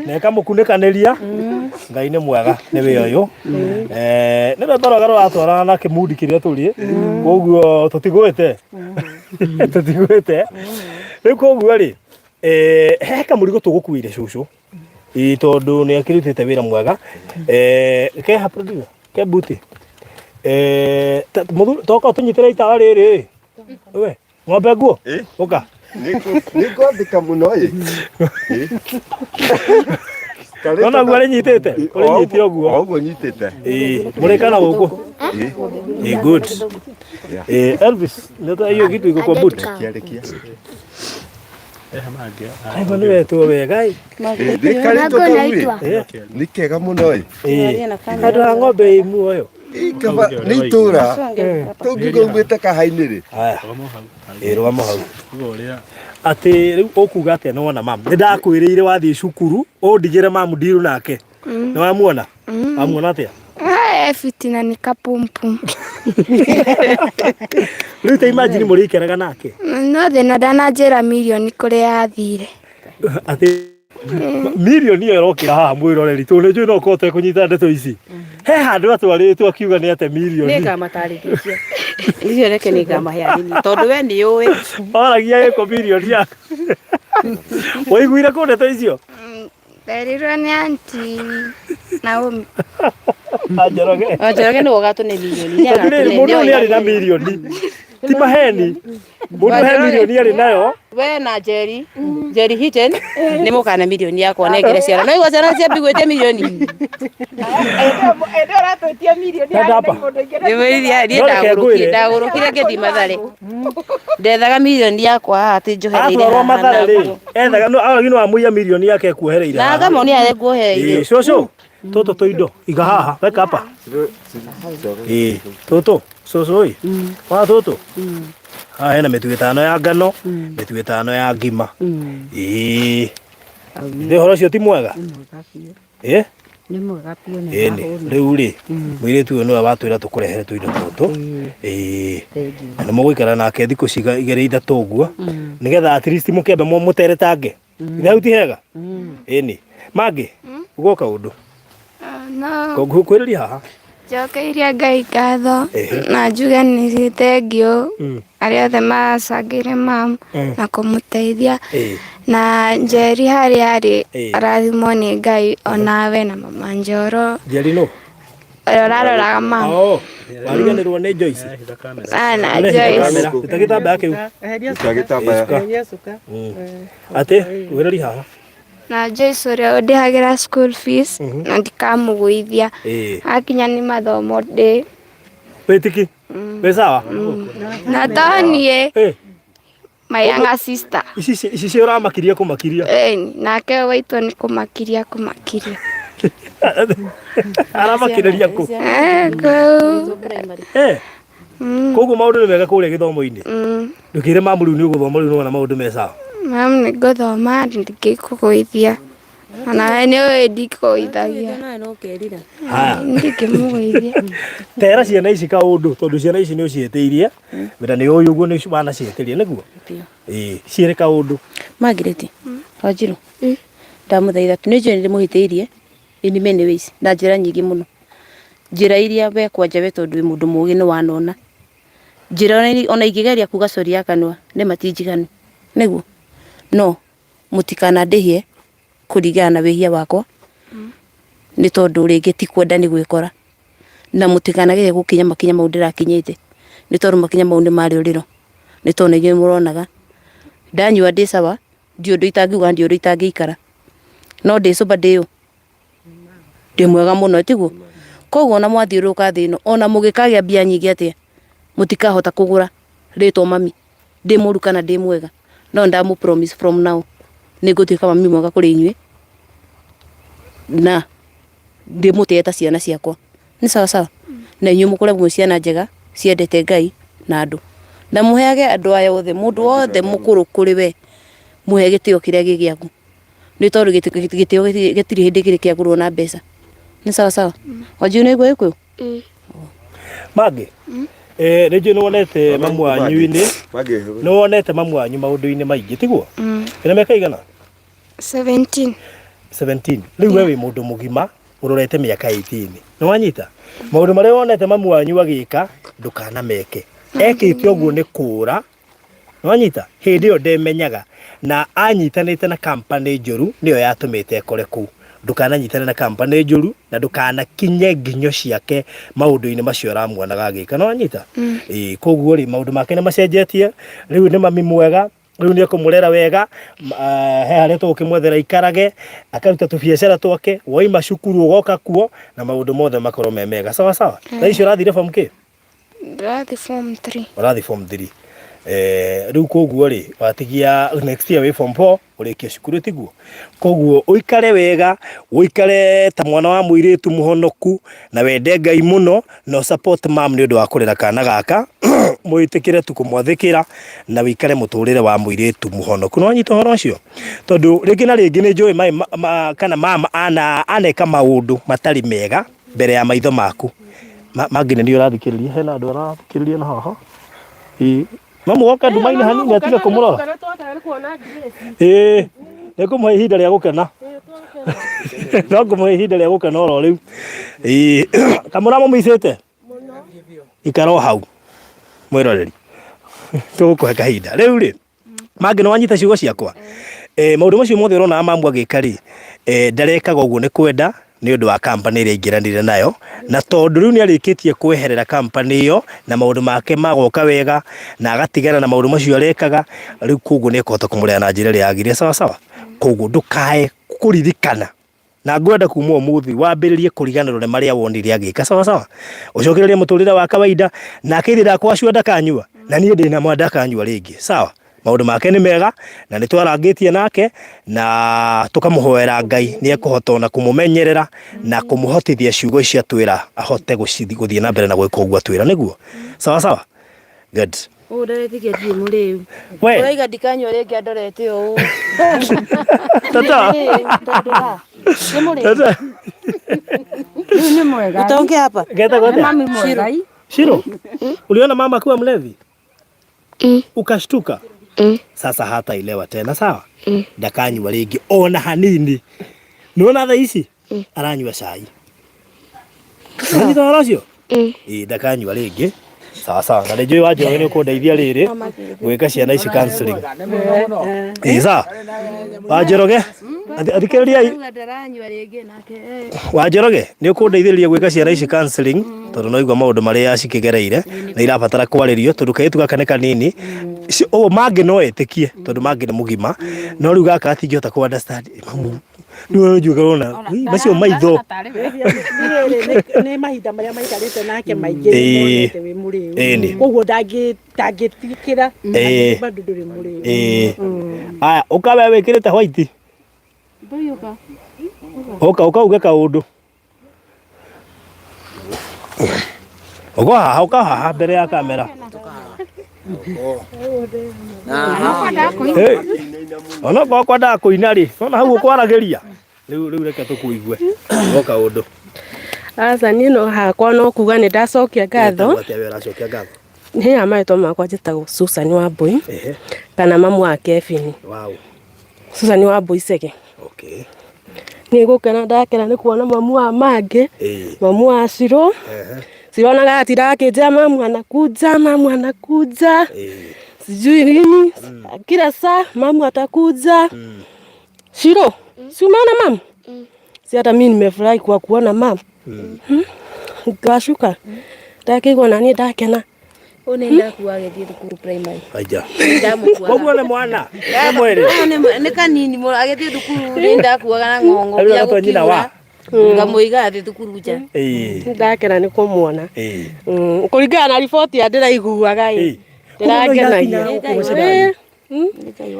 na ĩkamũkunĩkanĩria. Ngai nĩ mwega nĩ wĩ ũyũ. Nĩ rwĩmbo rwega rũratwarana na kĩmundi kĩrĩa tũrĩ. Koguo tũtigwĩte. Tũtigwĩte. Rĩu koguo rĩ, he kamũrigo tũgũkuĩire cũcũ. Ĩĩ tondũ nĩ akĩrutĩte wĩra mwega. Ke ha producer? Ke buti? Toka ũtũnyitĩre itawa rĩrĩ. We, ng'ombe nguo? Ũka. Nĩ ngwathĩka mũno ĩ. Nona guo rĩnyitĩte? Ũrĩnyite ũguo. O ũguo nyitĩte. Ĩĩ, mũrĩkana gũkũ. Ĩĩ, good. Ĩĩ, Elvis, nĩ hiyo kitu iko kwa boot. Rekia, rekia. Aibo nĩ wetwo wega ĩ. Nĩ karĩtwo kau ĩ. Nĩ kega mũno ĩ. Handũ ha ng'ombe ĩ muoyo. Kaba nĩ itũra tũngiuga umĩte kahainĩ rĩ. Ĩ rũgama hau. Atĩ rĩu ũkuga atĩa nĩ wona mamu? Nĩ ndakwĩrĩire wathiĩ cukuru ũndigĩre mamu ndiru nake. Nĩ wamuona? Wamuona atĩa? Haya fitina ni kapumpum. Rĩu ta imagine mũrĩikaraga nake. No thĩna ndananjĩra mirioni kũrĩa yathire. Atĩ mirioni ĩyo ĩrokĩra haha mwĩroreri tondũ nĩ njũĩ no ũkorwo ũtekũnyita ndeto ici. He handũ atwarĩtwo akiuga nĩ ate mirioni. Nĩngamatarĩria icio. Icio reke nĩngamahe anini tondũ we nĩ ũĩ. Oragia ĩkũ mirioni yaku. Waiguire kũ ndeto icio? Nderirwo nĩ anti Naomi. Njoroge. Njoroge nĩwe ũgatũne mirioni. Nĩ Tondũ rĩrĩ agatũne, mũndũ ũyũ nĩoĩ nĩ arĩ na mirioni. Ti maheni. Mũndũ he mirioni arĩ nayo. We na Njeri, Njeri Hiten nĩ mũkana mirioni yakwa nengere ciana. No igua ciana ciambi gwĩtia mirioni. Ende ũratwĩtia mirioni Nenda hapa. Nĩwĩrire niĩ No reke ndagũrũkire ngwĩre. ndagũrũkire ngĩthiĩ Mathare. Ndethaga mirioni yakwa haha atĩ njohereire Atwarwo haha Mathare na rĩ, ethaga no aragi no amũiya mirioni yake ekuohereire. Na haha. ngamonia harĩa nguohereire. Ĩĩ, cũcũ, tũtũ tũindo iga haha, weka hapa. Ĩĩ, tũtũ, cũcũ ĩ. Wa tũtũ. Haha hena mĩtu ĩtano ya ngano, mĩtu ĩtano ya ngima. Ĩĩ. Nĩ ũhoro ũcio ti mwega? Ĩ? Nĩ mwega biũ nĩ Ĩni, ndahũna. rĩu rĩ, mũirĩtu ũyũ nĩwe watwĩra tũkũrehere tũindo tũtũ. Ĩĩ. Thengiũ. Na nĩ mũgũikara nake thikũ ciga igĩrĩ ithatũ ũguo. Nĩgetha at least mũkĩambe mũteretange. Ithe hau ti hega? Ĩni. Mangĩ, uga kaũndũ. No Ngũkwĩrĩria haha. njokeirie Ngai ngatho Ehe. na njuge nĩ thengiũ arĩa othe maracangĩire mamu na kũmũteithia Ĩĩ. na Njeri harĩa arĩ Ĩĩ. arathimwo nĩ Ngai onawe na mama Njoro Njeri nũ? ũrĩa ũraroraga mamu Oo. Wariganĩrwo nĩ Joyce. Ah, na Ũrehe Joyce kamera. Ruta gĩtambaya kĩu. Ruta gĩtambaya. Eheria cuka. Atĩ, wĩrĩri haha. na Joyce ũrĩa ũndĩhagĩra school fees na ndikamũgũithia Ĩĩ. akinya nĩ mathomo ndĩ Wĩtiki. Wĩ sawa? na to niĩ Ĩ, my younger sister ici ici cio ũramakiria kũmakiria. Ĩni, nake waitũ nĩ kũmakiria kũmakiria Aramakirĩria kũ? Eh, kũu Eh. Koguo maũndũ nĩ mega kũrĩa gĩthomo-inĩ. Ndũkĩre mamu rĩu nĩ ũgũthoma rĩu nĩwona maũndũ me sawa. Mamu nĩ ngũthoma ndingĩkũgũithia onawe nĩ ũĩ ndikũgũithagia Haya. ndingĩmũgũithia Tera ciana ici kaũndũ tondũ ciana ici nĩ ũciĩtĩirie. Wĩra nĩ ũyũ ũguo nĩ wanaciĩtĩria nĩguo? Ĩĩ, ciĩre kaũndũ. Margaret, Wanjiru, ndamũthaitha tu nĩ njũĩ nĩ ndĩmũhĩtĩirie in many ways na njĩra nyingĩ mũno. Njĩra iria we kwanja we tondũ wĩ mũndũ mũgĩ nĩ wanona. Njĩra ona ingĩgeria kuga sorry ya kanua nĩ ma ti njiganu. Nĩguo? No mũtikanandĩhie kũringana na wĩhia wakwa nĩ tondũ rĩngĩ ti kwenda nĩ gwĩkora. Na mũtikanagerie gũkinya makinya mau ndĩrakinyĩte nĩ tondũ makinya mau nĩ ma rĩũrĩro. Nĩ tondũ nĩ inyuĩ mũronaga. Ndanyua ndĩ sawa, ndirĩ ũndũ itangiuga, ndirĩ ũndũ itangĩikara. No ndĩ sober ndĩ ũ? Ndĩ mwega mũno, tiguo? Koguo ona mwathiũrũrũka thĩ ĩno, ona mũgĩkagĩa mbia nyingĩ atĩa, mũtikahota kũgũra rĩtwa mami, ndĩ mũru kana ndĩ mwega. No nĩndamũ promise from now, nĩngũtuĩka mami mwega kũrĩ inyuĩ, na ndĩmũtĩe ta ciana ciakwa. Nĩ sawa sawa? Na inyuĩ mũkũre mwĩ ciana njega, ciendete Ngai na andũ. Na mũheage andũ aya othe, mũndũ wothe mũkũrũ kũrĩ we, mũhe gĩtĩo kĩrĩa gĩ gĩaku. Nĩ tondũ gĩtĩo gĩtirĩ hĩndĩ kĩrĩ kĩagũrwo na mbeca. Nĩ sawa sawa? Wanjiru nĩ waigua Gĩkũyũ? Mangĩ, eh, nĩ njũĩ nĩ wonete mamu wanyu-inĩ, nĩ wonete mamu wanyu maũndũ-inĩ maingĩ, tiguo? Wĩna mĩaka igana? 17. 17. Rĩu we wĩ mũndũ mũgima ũrorete mĩaka 18. Nĩ wanyita? Maũndũ marĩa wonete mamu wanyu agĩka ndũkanameke. Ekĩte ũguo nĩ kũũra. Nĩ wanyita? Hĩndĩ ĩyo ndemenyaga na anyitanĩte na company njũru nĩyo yatũmĩte ekore kũu. Ndũkananyitane na company njũru na ndũkanakinye nginyo ciake maũndũ-inĩ macio ũramuonaga agĩka. Nĩ wanyita? Ĩĩ, koguo rĩ maũndũ make nĩ macenjetie. Rĩu nĩ mami mwega. Rĩu nĩ ekũmũrera wega, he harĩa tũgũkĩmwethera aikarage, akaruta tũbiacara twake, waima cukuru ũgoka kuo, na maũndũ mothe makorwo me mega. Sawa sawa? Thaa ici ũrathire form kĩ? Ndĩrathiĩ form 3. Ũrathiĩ form 3. Rĩu koguo rĩ, watigia next year wĩ form 4 ũrĩkie cukuru tiguo? Koguo ũikare wega, ũikare ta mwana wa mũirĩtu mũhonoku, na wende Ngai mũno, na ũ support mum nĩ ũndũ wa kũrera kana gaka, mwĩtĩkĩre tu kũmwathĩkĩra, na wĩikare mũtũrĩre wa mũirĩtu mũhonoku. Nĩ wanyita ũhoro ũcio? Tondũ rĩngĩ na rĩngĩ nĩ njũĩ kana mama aneka maũndũ matarĩ mega mbere ya maitho maku. Mangĩ nĩ niĩ ũrathikĩrĩria, hena andũ arathikĩrĩria na haha. Ĩĩ. Mamu woka nduma-inĩ hanini atige kũmũrora. Ĩĩ. Nĩ ngũmũhe ihinda rĩa gũkena. No ngũmũhe ihinda rĩa gũkena oro rĩu. Ĩĩ. Kamũra mũmicĩte? Ikara o hau. Mwĩroreri. Tũgũkũhe kahinda. Rĩu rĩ, mangĩ nĩ wanyita ciugo ciakwa eh, maũndũ macio mothe ũrona mamu agĩka rĩ eh, ndarekaga ũguo nĩ kwenda nĩ ũndũ wa kampani ĩrĩa aingĩranire nayo na tondũ rĩu nĩ arĩkĩtie kweherera kampani ĩyo na maũndũ make magoka wega na agatigana na maũndũ macio arekaga rĩu koguo nĩ ekũhota kũmũrera na njĩra ĩrĩa yagĩrĩire sawa sawa koguo ndũkae kũririkana na ngwenda kuma ũmũthĩ wambĩrĩrie kũriganĩrwo nĩ marĩa wonire agĩka sawa sawa ũcokererie mũtũrĩre wa kawaida nake ithe ndakwacua ndakanyua na niĩ ndĩ na ndakanyua rĩngĩ sawa maũndũ make nĩ mega na nĩ twarangĩtie nake na tũkamũhoera Ngai nĩ ekũhota ona kũmũmenyerera na kũmũhotithia ciugo ici atwĩra ahote gũthiĩ na mbere na gwĩka ũguo atwĩra nĩguo sawa sawa good Ũũ ndaretikia ndirĩ mũrĩu. We. Ũraiga ndikanyua rĩngĩ andorete ũũ. Tata. Nĩ mũrĩu. Tata. Rĩu nĩ mwega. Utonge hapa. Getagwo Nĩ atĩa? mami mwega. ii. Shiro, uliona mama akiwa mlevi? Ukashtuka? Sasa hatailewa tena sawa? Ndakanyua rĩngĩ ona hanini. Nĩwona thaa ici? Aranyua cai. Nĩwanyita ũhoro ũcio? Ĩĩ ndakanyua rĩngĩ. Sawa sawa. Na nĩnjũĩ wa Njoroge nĩ ũkũndeithia rĩrĩ gwĩka ciana ici counseling. Ĩĩ sawa. Wa Njoroge, athikĩrĩriai. Wa Njoroge, nĩ ũkũndeithĩrĩria gwĩka ciana ici counseling tondũ no igua maũndũ marĩa cikĩgereire na irabatara kwarĩrio tondũ kairĩtu gaka nĩ kanini. Ũũ mangĩ no etĩkie tondũ mangĩ nĩ mũgima no rĩu gaka gatingĩhota kũ understand. Mamu, nĩ ũnjuga ũrona macio maitho. Nĩ mahinda marĩa maikarĩte nake maingĩ Ĩĩ. nĩmonete wĩ mũrĩu. Ĩĩ nĩ. Koguo ndangĩtĩkĩra Ĩĩ. bado ndũrĩ mũrĩu. Ĩĩ. Aya, ũka we wĩkĩrĩte white. Ũka ũka uge kaũndũ. Ũka haha, ũka haha mbere ya kamera. Hey, ona okorwo kwendaga kũina rĩ, nona hau ũkwaragĩria. Rĩu rĩu reke tũkũigue. O kaũndũ. Aca niĩ no hakwa no kuga nĩ ndacokia ngatho. Wĩtagwo atĩa we ũracokia ngatho? Niĩ ya marĩtwa makwa njĩtagwo Susan Wambui Ehe. kana mamu wa Kevin. Wow. Susan Wambui Cege. Okay. Nĩ gũkena ndakena nĩ kuona mamu wa Mangĩ, Ĩĩ. mamu wa Shiro. Ehe. Sironaga atindaga akĩnjĩra mamu anakuja, mamu anakuja. Ĩĩ. Sijui nini. Kila saa mamu atakuja. Shiro, si umeona mamu? Si hata mimi nimefurahi kwa kuona mamu. Ngashuka. Ndakĩigua na niĩ ndakena. Ũyũ nĩ ndakuaga agĩthiĩ thukuru primary. Aja. Ndamukuaga. Koguo nĩ mwana. Nĩ mwĩrĩ. Ũyũ nĩ kanini mũno agĩthiĩ thukuru nĩ ndakuaga na ng'ong'o Rĩu nginya agatwa nyina wa? gũkiura. Ngamũiga thĩ thukuru nja. Ĩĩ. Ndakena nĩ kũmuona. Ĩĩ. Kũringana na riboti ĩrĩa ndĩraiguaga ĩ. Ĩĩ. Ndĩrangenagia. Koguo no irakinya gũkũ mũciĩ.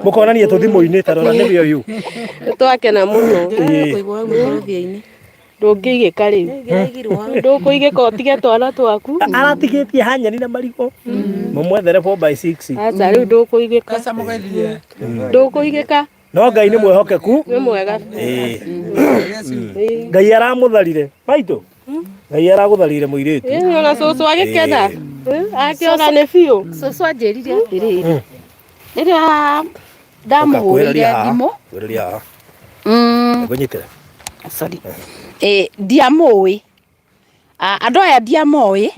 Mũkonania tũthimũ-inĩ ta rora nĩwe ũyũ. Nĩ twakena mũno. Ĩĩ. Kũigwo hau mũkorobia-inĩ. Ndũngĩigĩka rĩu. Ndũkũigĩka ũtige twana twaku. Aratigĩtie hanyeni na marigũ. Mũmwethere 4 by 6. Aca rĩu ndũkũigĩka. Ndũkũigĩka. No Ngai nĩ mwĩhokeku. Nĩ mwega. Ĩĩ. Ngai aramũtharire. Maitũ. Ngai aragũtharire mũirĩtu. Ĩĩ ona cũcũ agĩkena. Akĩona nĩ biũ. Cũcũ anjĩrire atĩrĩrĩ, rĩrĩa ndamũhũrĩire thimũ, Kwĩrĩria haha. Ngũnyitĩre. Sorry. Ndiamũĩ. Andũ aya ndiamoĩ.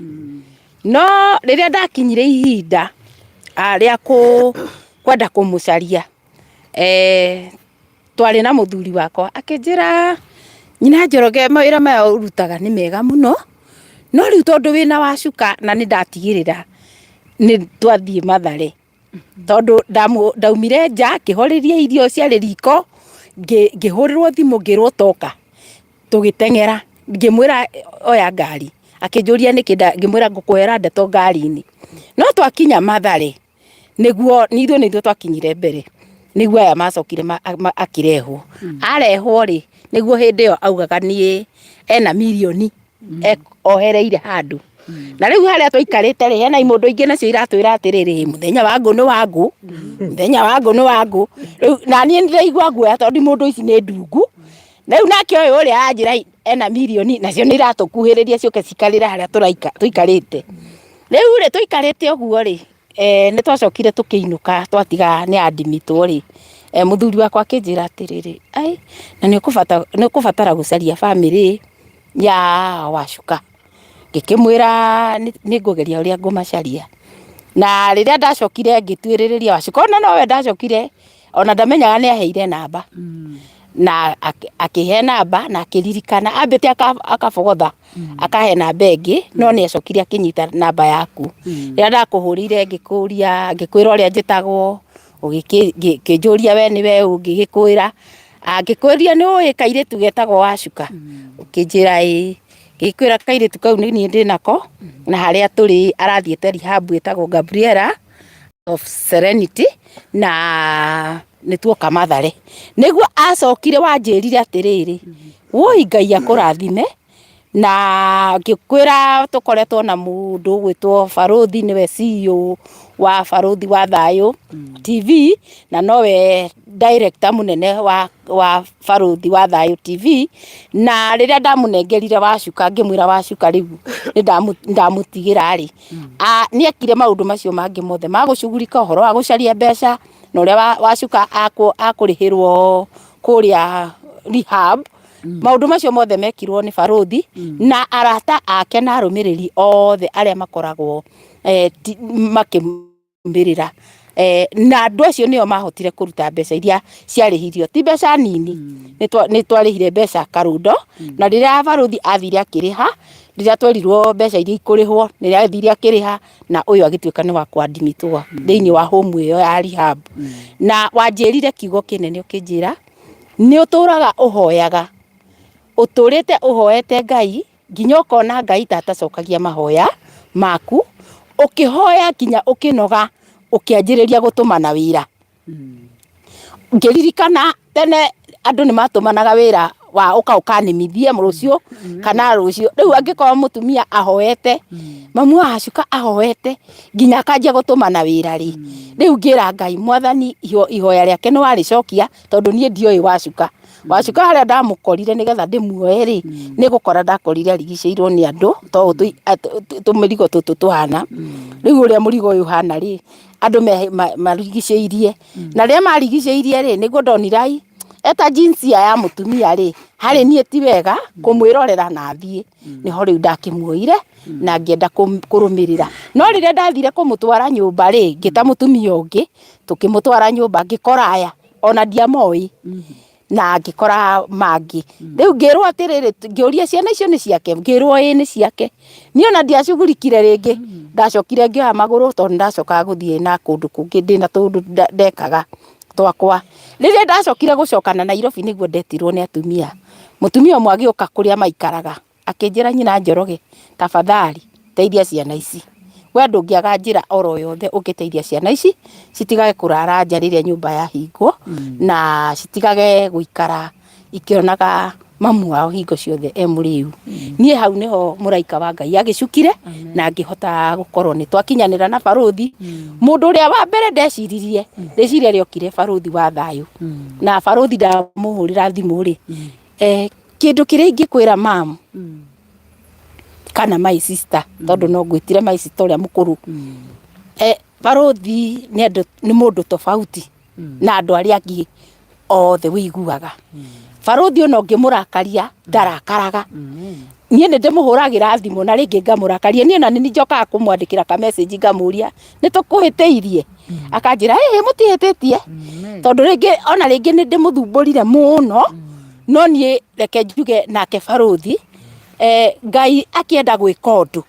No rĩrĩa ndakinyire ihinda rĩa kwenda kũmũcaria, twarĩ na mũthuri wakwa akĩnjĩra, nyina Njoroge mawĩra maya ũrutaga nĩ mega mũno, no rĩu tondũ wĩna wacuka na nĩ ndatigĩrĩra nĩ twathiĩ Mathare. Tondũ ndaumire nja ngĩhoreria irio ciarĩ riko, ngĩhũrĩrwo thimũ ngĩrwo toka, tũgĩteng'era ngĩmwĩra oya ngari, akĩnjũria nĩkĩ, ngĩmwĩra ngũkũhera ndeto ngari-inĩ. No twakinya Mathare, nĩguo ithuĩ nĩ ithuĩ twakinyire mbere, nĩguo aya macokire akĩrehwo. Arehwo rĩ, nĩguo hĩndĩ ĩyo augaga niĩ ena mirioni ohereire handũ. Na rĩu harĩa twaikarĩte rĩ, hena imũndũ ingĩ nacio iratwĩra atĩrĩrĩ, mũthenya wa ngũ nĩ wa ngũ, mũthenya wa ngũ nĩ wa ngũ. Rĩu na niĩ nĩndĩraigua guoya tondũ imũndũ ici nĩ ndungu. Na rĩu nake ũyũ ũrĩa anjĩra ena mirioni nacio nĩ iratũkuhĩrĩria ciũke cikarĩre harĩa tũraika tũikarĩte. Rĩu rĩ tũikarĩte ũguo rĩ, nĩ twacokire tũkĩinũka twatiga nĩ andimitwo rĩ, mũthuri wakwa akĩnjĩra atĩrĩrĩ, ai na nĩ ũkũbatara gũcaria bamĩrĩ ya Wacuka. Ngĩkĩmwĩra nĩ ngũgeria ũrĩa ngũmacaria. Na rĩrĩa ndacokire ngĩtuĩrĩria Wacuka ona nowe ndacokire ona ndamenyaga nĩ aheire namba. Na akĩhe namba na akĩririkana, ambĩte akabogotha akahe namba ĩngĩ no nĩ acokire akĩnyita namba yaku. Rĩrĩa ndakũhũrĩire ngĩkũria ngĩkwĩra ũrĩa njĩtagwo, ũgĩkĩnjũria we nĩwe ũ ngĩgĩkwĩra. Ngĩkũria nĩ ũĩ kairĩtu getagwo Wacuka? Ũkĩnjĩra ĩĩ. Ngĩkwĩra kairĩtu kau nĩ niĩ ndĩnako na harĩa tũrĩ arathiĩte rehab ĩtagwo Gabriela of Serenity na nĩ tuoka Mathare. Nĩguo acokire wanjĩrire atĩrĩrĩ, woi Ngai akũrathime na ngĩkwĩra tũkoretwo na mũndũ ũgwĩtwo Barũthi nĩwe CEO wa Barũthi wa Thayũ TV na nowe director mũnene wa Barũthi wa Thayũ TV, na rĩrĩa ndamũnengerire Wacuka ngĩmwĩra Wacuka rĩu nĩ ndamũtigĩra rĩ, nĩ ekire maũndũ macio mangĩ mothe ma gũcugurika ũhoro wa gũcaria mbeca na ũrĩa Wacuka akũrĩhĩrwo kũrĩa rehab, maũndũ macio mothe mekirwo nĩ Barũthi na arata ake na arũmĩrĩri othe arĩa makoragwo makĩmũrũmĩrĩra. Na andũ acio nĩo mahotire kũruta mbeca iria ciarĩhirio, ti mbeca nini, nĩ twarĩhire mbeca karũndo, na rĩrĩa Barũthi athire akĩrĩha, rĩrĩa twerirwo mbeca iria ikũrĩhwo, nĩ athire akĩrĩha na ũyũ agĩtuĩka nĩ wa kũadimitwo thĩinĩ wa home ĩyo ya rehab. Na wanjĩrire kiugo kĩnene ũkĩnjĩra, nĩ ũtũraga ũhoyaga, ũtũrĩte ũhoete Ngai nginya ũkona Ngai ta atacokagia mahoya maku, ũkĩhoya nginya ũkĩnoga, ũkĩanjĩrĩria gũtũmana wĩra. Ngĩririkana tene andũ nĩ matũmanaga wĩra wa ũka ũkanĩmithie rũciũ kana rũciũ. Rĩu angĩkorwo mũtumia ahoete, mamu wa Wacuka ahoete nginya akanjia gũtũmana wĩra rĩ, rĩu ngĩra Ngai mwathani ihoya rĩake nĩ warĩcokia tondũ niĩ ndioĩ Wacuka. Wacuka harĩa ndamũkorire nĩgetha ndĩmuoe rĩ, nĩ gũkora ndakorire arigicĩirwo nĩ andũ ta ũũ tũmĩrigo tũtũ tũhana. Rĩu ũrĩa mũrigo ũyũ ũhana rĩ, andũ marigicĩirie. Na rĩrĩa marigicĩirie rĩ, nĩguo ndonire ai, eta jinsia ya mũtumia rĩ, harĩ niĩ ti wega kũmwĩrorera na thiĩ. Nĩho rĩu ndakĩmuoire na ngĩenda kũrũmĩrĩra. No rĩrĩa ndathire kũmũtwara nyũmba rĩ, ngĩta mũtumia ũngĩ, tũkĩmũtwara nyũmba ngĩkora aya, ona ndiamoĩ. Na ngĩkora mangĩ. Rĩu ngĩrwo atĩrĩrĩ, ngĩũria ciana icio nĩ ciake? Ngĩrwo ĩĩ nĩ ciake. Niĩ ona ndiacugurikire rĩngĩ, ndacokire ngĩoya magũrũ tondũ nĩ ndacokaga gũthiĩ na kũndũ kũngĩ ndĩna tũũndũ ndekaga twakwa. Rĩrĩa ndacokire gũcoka na Nairobi nĩguo ndetirwo nĩ atumia. Mũtumia ũmwe agĩũka kũrĩa maikaraga. Akĩnjĩra nyina Njoroge, tafadhali teithia ciana ici. We ndũngĩaga njĩra oro yothe ũngĩteithia ciana ici citigage kũrara nja rĩrĩa nyũmba yahingwo na citigage gũikara ikĩonaga mamu wao hingo ciothe e mũrĩu. Niĩ hau nĩho mũraika wa Ngai agĩcukire na ngĩhota gũkorwo nĩ twakinyanĩra na barũthi. Mũndũ ũrĩa wa mbere ndeciririe, rĩciria rĩokire barũthi wa thayũ. Na barũthi ndamũhũrĩra thimũ rĩ, Kĩndũ kĩrĩa ingĩkwĩra mam kana my sister tondũ no ngwĩtire my sister ũrĩa mũkũrũ barũthi nĩ andũ nĩ mũndũ tofauti na andũ arĩa angĩ othe wĩiguaga. Barũthi ona ũngĩmũrakaria ndarakaraga. Niĩ nĩ ndĩmũhũragĩra thimũ na rĩngĩ ngamũrakaria. Niĩ ona nĩ niĩ njokaga kũmwandĩkĩra ka message ngamũria nĩ tũkũhĩtĩirie? Akanjĩra ĩhĩ mũtihĩtĩtie. Tondũ rĩngĩ ona rĩngĩ nĩ ndĩmũthumbũrire mũno. No niĩ reke njuge nake barũthi, Ngai akĩenda gwĩka ũndũ,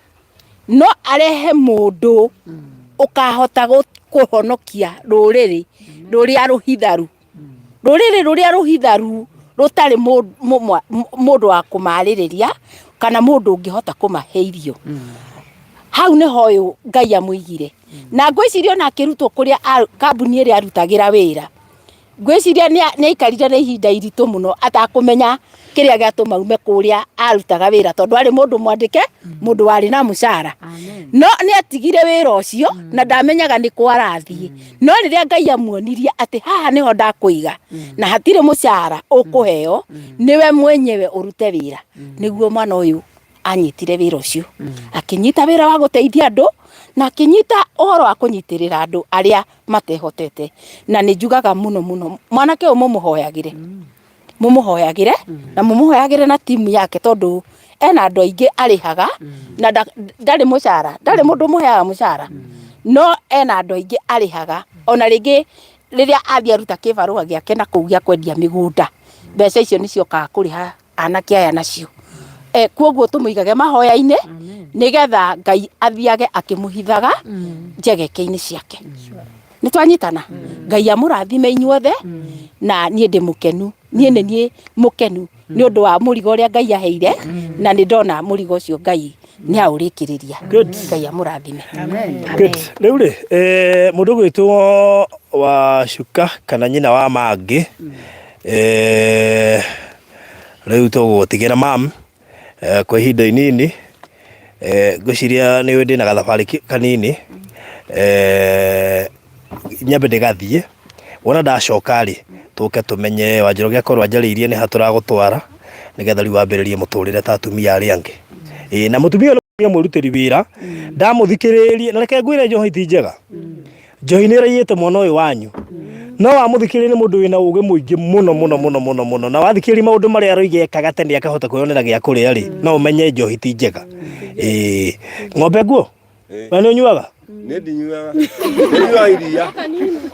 no arehe mũndũ ũkahota kũhonokia rũrĩrĩ rũrĩa rũhitharu. Rũrĩrĩ rũrĩa rũhitharu rũtarĩ mũndũ wa kũmarĩrĩria kana mũndũ ũngĩhota kũmahe irio. Hau nĩho ũyũ Ngai amũigire. Na ngwĩciria ona akĩrutwo kũrĩa kambuni ĩrĩa arutagĩra wĩra. Ngwĩciria nĩ aikarire na ihinda iritũ mũno atakũmenya kĩrĩa gĩatũma aume kũrĩa arutaga wĩra tondũ arĩ mũndũ mwandĩke, mũndũ warĩ na mũcara. No nĩ atigire wĩra ũcio na ndamenyaga nĩ kũ arathiĩ. No rĩrĩa Ngai amuonirie atĩ haha nĩho ndakũiga na hatirĩ mũcara ũkũheo, nĩwe mwenyewe ũrute wĩra, nĩguo mwana ũyũ anyitire wĩra ũcio. Akĩnyita wĩra wa gũteithia andũ na akĩnyita ũhoro wa kũnyitĩrĩra andũ arĩa matehotete. Na nĩ njugaga mũno mũno mwanake ũyũ mũmũhoyagĩre, mũmũhoyagĩre na mũmũhoyagĩre na timu yake tondũ ena andũ aingĩ arĩhaga na ndarĩ mũcara, ndarĩ mũndũ ũmũheaga mũcara, no ena andũ aingĩ arĩhaga. Ona rĩngĩ rĩrĩa athiĩ aruta kĩbarũa gĩake na kũu gĩa kwendia mĩgũnda, mbeca icio nĩciokaga kũrĩha anake aya nacio. Koguo tũmũigage mahoya-inĩ nĩgetha Ngai athiage akĩmũhithaga njegeke-inĩ ciake. Nĩ twanyitana? Ngai amũrathime inyuothe na niĩ ndĩ mũkenu. Niĩ nĩ niĩ mũkenu nĩ ũndũ wa mũrigo ũrĩa Ngai aheire na nĩ ndona mũrigo ũcio Ngai nĩ aũrĩkĩrĩria. Ngai amũrathime. Good. Rĩu rĩ, mũndũ ũgwĩtwo Wacuka kana nyina wa Mangĩ, rĩu tũgũgũtigĩra mam kwa ihinda inini. Ngwĩciria nĩ ũĩ ndĩna gathabarĩ kanini, nyambe ndĩgathiĩ. Wona ndacoka rĩ, tũke tũmenye Wanjĩrũ akorwo anjarĩirie nĩ ha tũragũtwara, nĩgetha rĩu wambĩrĩrie mũtũrĩre ta atumia arĩa angĩ. Ĩĩ na mũtumia ũyũ nĩ mũtumia mwĩrutĩri wĩra, ndamũthikĩrĩria, na reke ngwĩre njohi ti njega. Njohi nĩ ĩraiyĩte mwana ũyũ wanyu. No wamũthikĩrĩria nĩ mũndũ wĩna ũgĩ mũingĩ mũno mũno mũno mũno mũno. Na wathikĩrĩria maũndũ marĩa aroiga ekaga tene akahota kwĩyonera gĩa kũrĩa rĩ, no ũmenye njohi ti njega. Ĩĩ. Ng'ombe nguo? We nĩ ũnyuaga? Nĩ ndinyuaga. Nĩ nyuaga iria.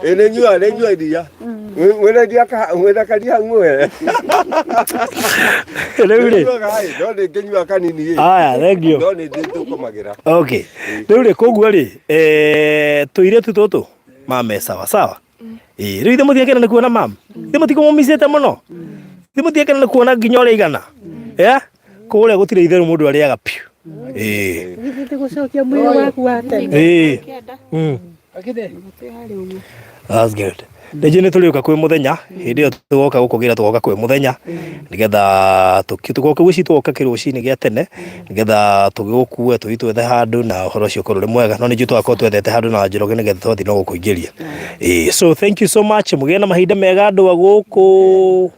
Ĩĩ nĩ nyuaga, nĩ nyuaga iria. Mwĩna iria mwĩna karia hau mũhe. Rĩu rĩ. Nyuaga ĩ, no nĩ ngĩnyuaga kanini ĩ. Aya, thank you. No nĩ ndĩtũkũmagĩra. Okay. Rĩu rĩ, koguo rĩ, tũirĩtu tũtũ mame sawa sawa. Ĩĩ, rĩu ithe mũtiakena nĩ kuona mam. Ithe mũtikũmũmicĩte mũno. Ithe mũtiakena nĩ kuona nginya ũrĩa igana. Yeah? Kũrĩa gũtirĩ itherũ mũndũ arĩaga piũ. Ĩĩ. Githĩ gũcokia mwĩrĩ waku wa tene. Ĩĩ. That's good. Rĩngĩ nĩ tũrĩũka kwĩ mũthenya, hĩndĩ ĩyo tũgoka gũkũgĩra tũgoka kwĩ mũthenya, nĩgetha tũgoka gwĩci tũgoka kĩrũcinĩ gĩa tene, nĩgetha tũgĩgũkue tũthiĩ twethe handũ na ũhoro ũcio ũkorwo ũrĩ mwega. No nĩ njũĩ tũgakorwo twethete handũ na Njoroge nĩgetha twathiĩ no gũkũingĩria. Ĩĩ, so thank you so much, mũgĩe na mahinda mega andũ a gũkũ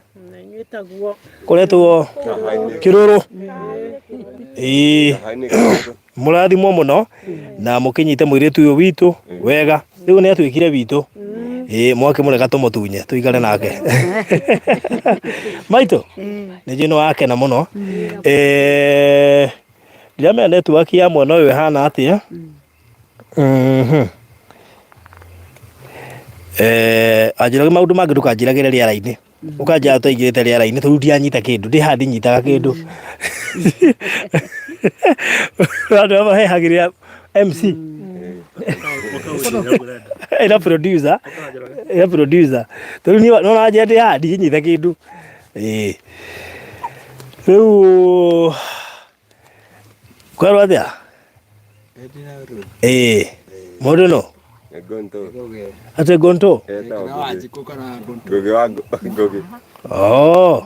kũretwo Kĩrũrũ. Ĩĩ. Mũrathimwo mũno na mũkĩnyite mũirĩtu ũyũ witũ wega. Rĩu nĩ atuĩkire witũ. Ĩĩ mwakĩmũreka tũmũtunye tũikare nake. Maitũ nĩ njũĩ nĩ wakena mũno. Ndiramenya network ya mwena ũyũ ĩhana atĩa. Anjĩra maũndũ mangĩ ndũkanjĩragĩre rĩera-inĩ. Ũkanjĩra twaingĩrĩte rĩera-inĩ tondũ ndianyita kĩndũ, ndĩ haha ndinyitaga kĩndũ. Andũ aya mahehagĩrĩra MC. Ĩna producer, ĩna producer. Tondũ niĩ nĩwona njĩra ndĩ haha ndingĩnyita kĩndũ. Ĩĩ. Rĩu kwerwo atĩa? Ĩĩ. Mũndũ nũ? Atĩ Gonto? Ngugi wa Ngugi. Oh.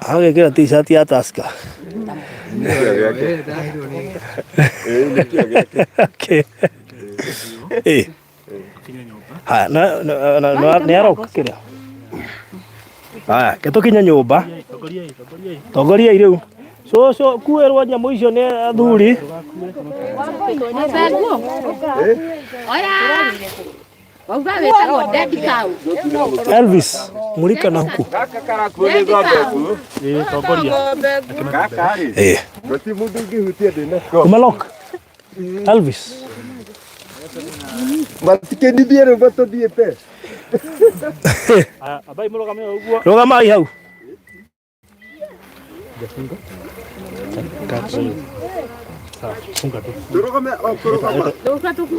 Agekĩra t-shirt ya Tusker. Nĩkĩo gĩake. Nĩkĩo gĩake. Okay. Haya, na na na na nĩ aroka kĩrĩa. Haya, ke tũkinye nyũmba. Tongoriai rĩu. Cũcũ kuĩrwo nyamũ icio nĩ athuri. Elvis, mulika na huku. Gaka karakuo nĩ ng'ombe nguũ. Gaka rĩ. Gũtirĩ mũndũ ũngĩhutia ndĩ nako. Umelock. Elvis. Matikĩndithie rwĩmbo tũthiĩte. Rũgamai hau. Tũrũgame o kũrũgama.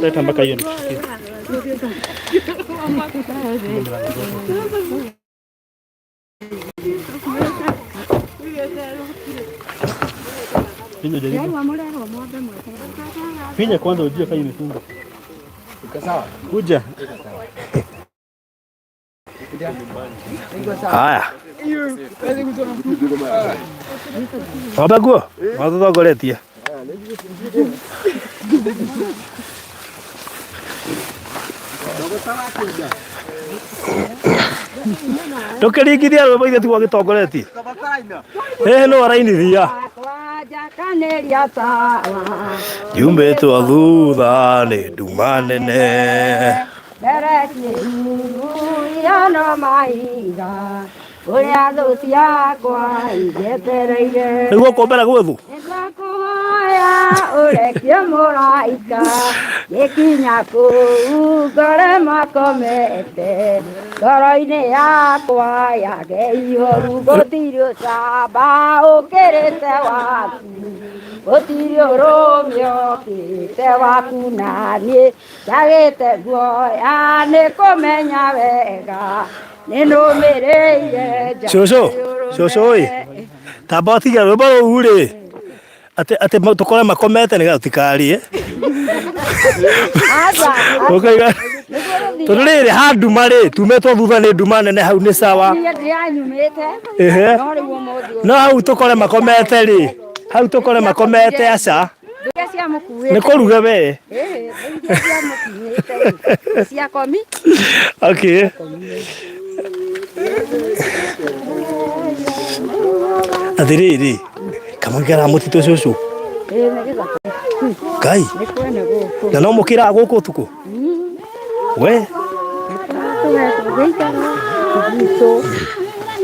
Leta mpaka hiyo nikushikie. Finya jaribu. Finya kwanza ujue kama imefunga. Kuja. Haya. Ng'ombe nguo? Watũtongoretie. Ndũkĩringithia rwĩmbo ithe tiguo agĩtongoretie. Ĩĩ no arainithia. Yumĩtwo thutha nĩ nduma nene. Mbere kĩruru no mahiga ũrĩa thũ ciakwa injetereire. Nĩguo kũmbera gwĩ thũ. Nĩndakũhoya ũrekie mũraika gĩkinya kũu ngore makomete ngoro-inĩ yakwa yage ihoru gũtirĩ ũcamba ũkĩrĩte waku gũtirĩ ũrũme ũkĩrĩte waku na niĩ njagĩte guoya nĩ kũmenya wega nĩ nũmĩrĩire Cũcũ, cũcũ ĩ, tamba ũtige rwĩmbo rũu rĩ, atĩ atĩ tũkore makomete nĩgetha tũtikarĩe. Ũkaiga tondũ rĩrĩ ha nduma rĩ, tumĩtwo thutha nĩ nduma nene hau nĩ sawa. Niĩ ndĩranyumĩte Ehe. no rĩu ũmũthĩ No hau tũkore makomete rĩ, hau tũkore makomete aca. iria ciamũkuĩte Nĩ kũruge we. Ĩĩ, iria ciamũkuĩte rĩ, ciakomi Okay. Atĩrĩrĩ, kamũikara mũtitũ cũcũ. Ĩĩ, nĩ gĩthaka Ngai, nĩ kwene gũkũ na no mũkĩraga gũkũ ũtukũ? We, tũgĩikara gwitũ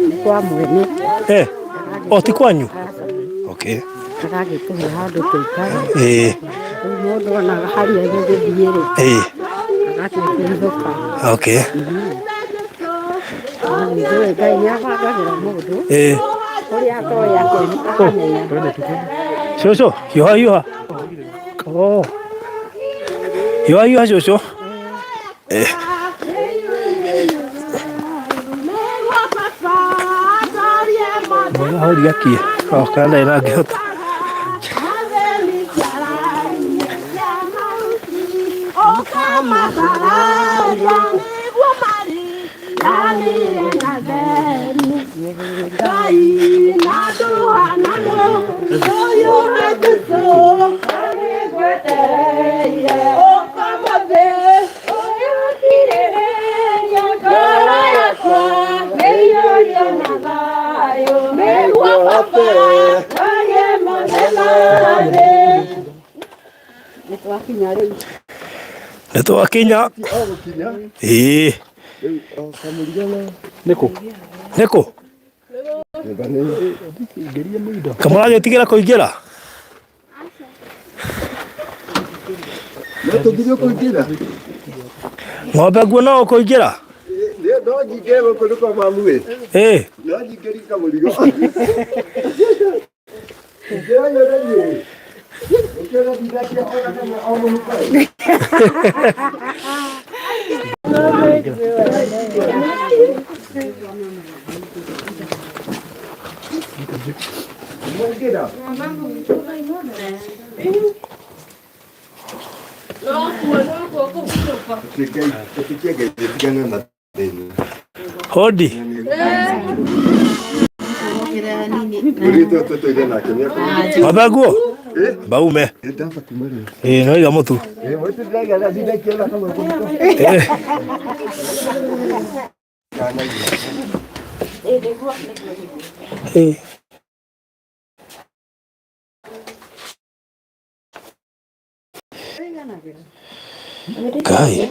nĩ kwa mwene eh, o ti kwanyu? Okay. Agagĩtũhe handũ tũikare. Ĩĩ. Rĩu mũndũ ona harĩa egũgĩthiĩ rĩ, Ĩĩ. agatua kũhithũka. Okay. Nĩ Ngai nĩ abangagĩra mũndũ Ĩĩ. ũrĩa atoĩ akamenya. Cũcũ, hiũha hiũha. Oh. Hiũha hiũha cũcũ. Eh. Mwega horia ki. Oh, kana ndarĩ na ngĩhota. Nĩ twakinya. Ĩĩ. Nĩkũ? Nĩkũ? Kamũragĩtigĩra kũingĩra? No tũthiĩ kũingĩra. Ng'ombe nguo no ũkũingĩra? No nyingĩre gũkũ nĩ kwa mamu ĩ. Ĩĩ. No nyingĩrie kamũrigo. Ingĩra yone niĩ. Ũkĩona ndindakia ona kana o mũhuko ĩ. Hodi. Mabaguo. Baume. Ĩĩ no iga mũtu. Ĩĩ. Ĩĩ. Ngai.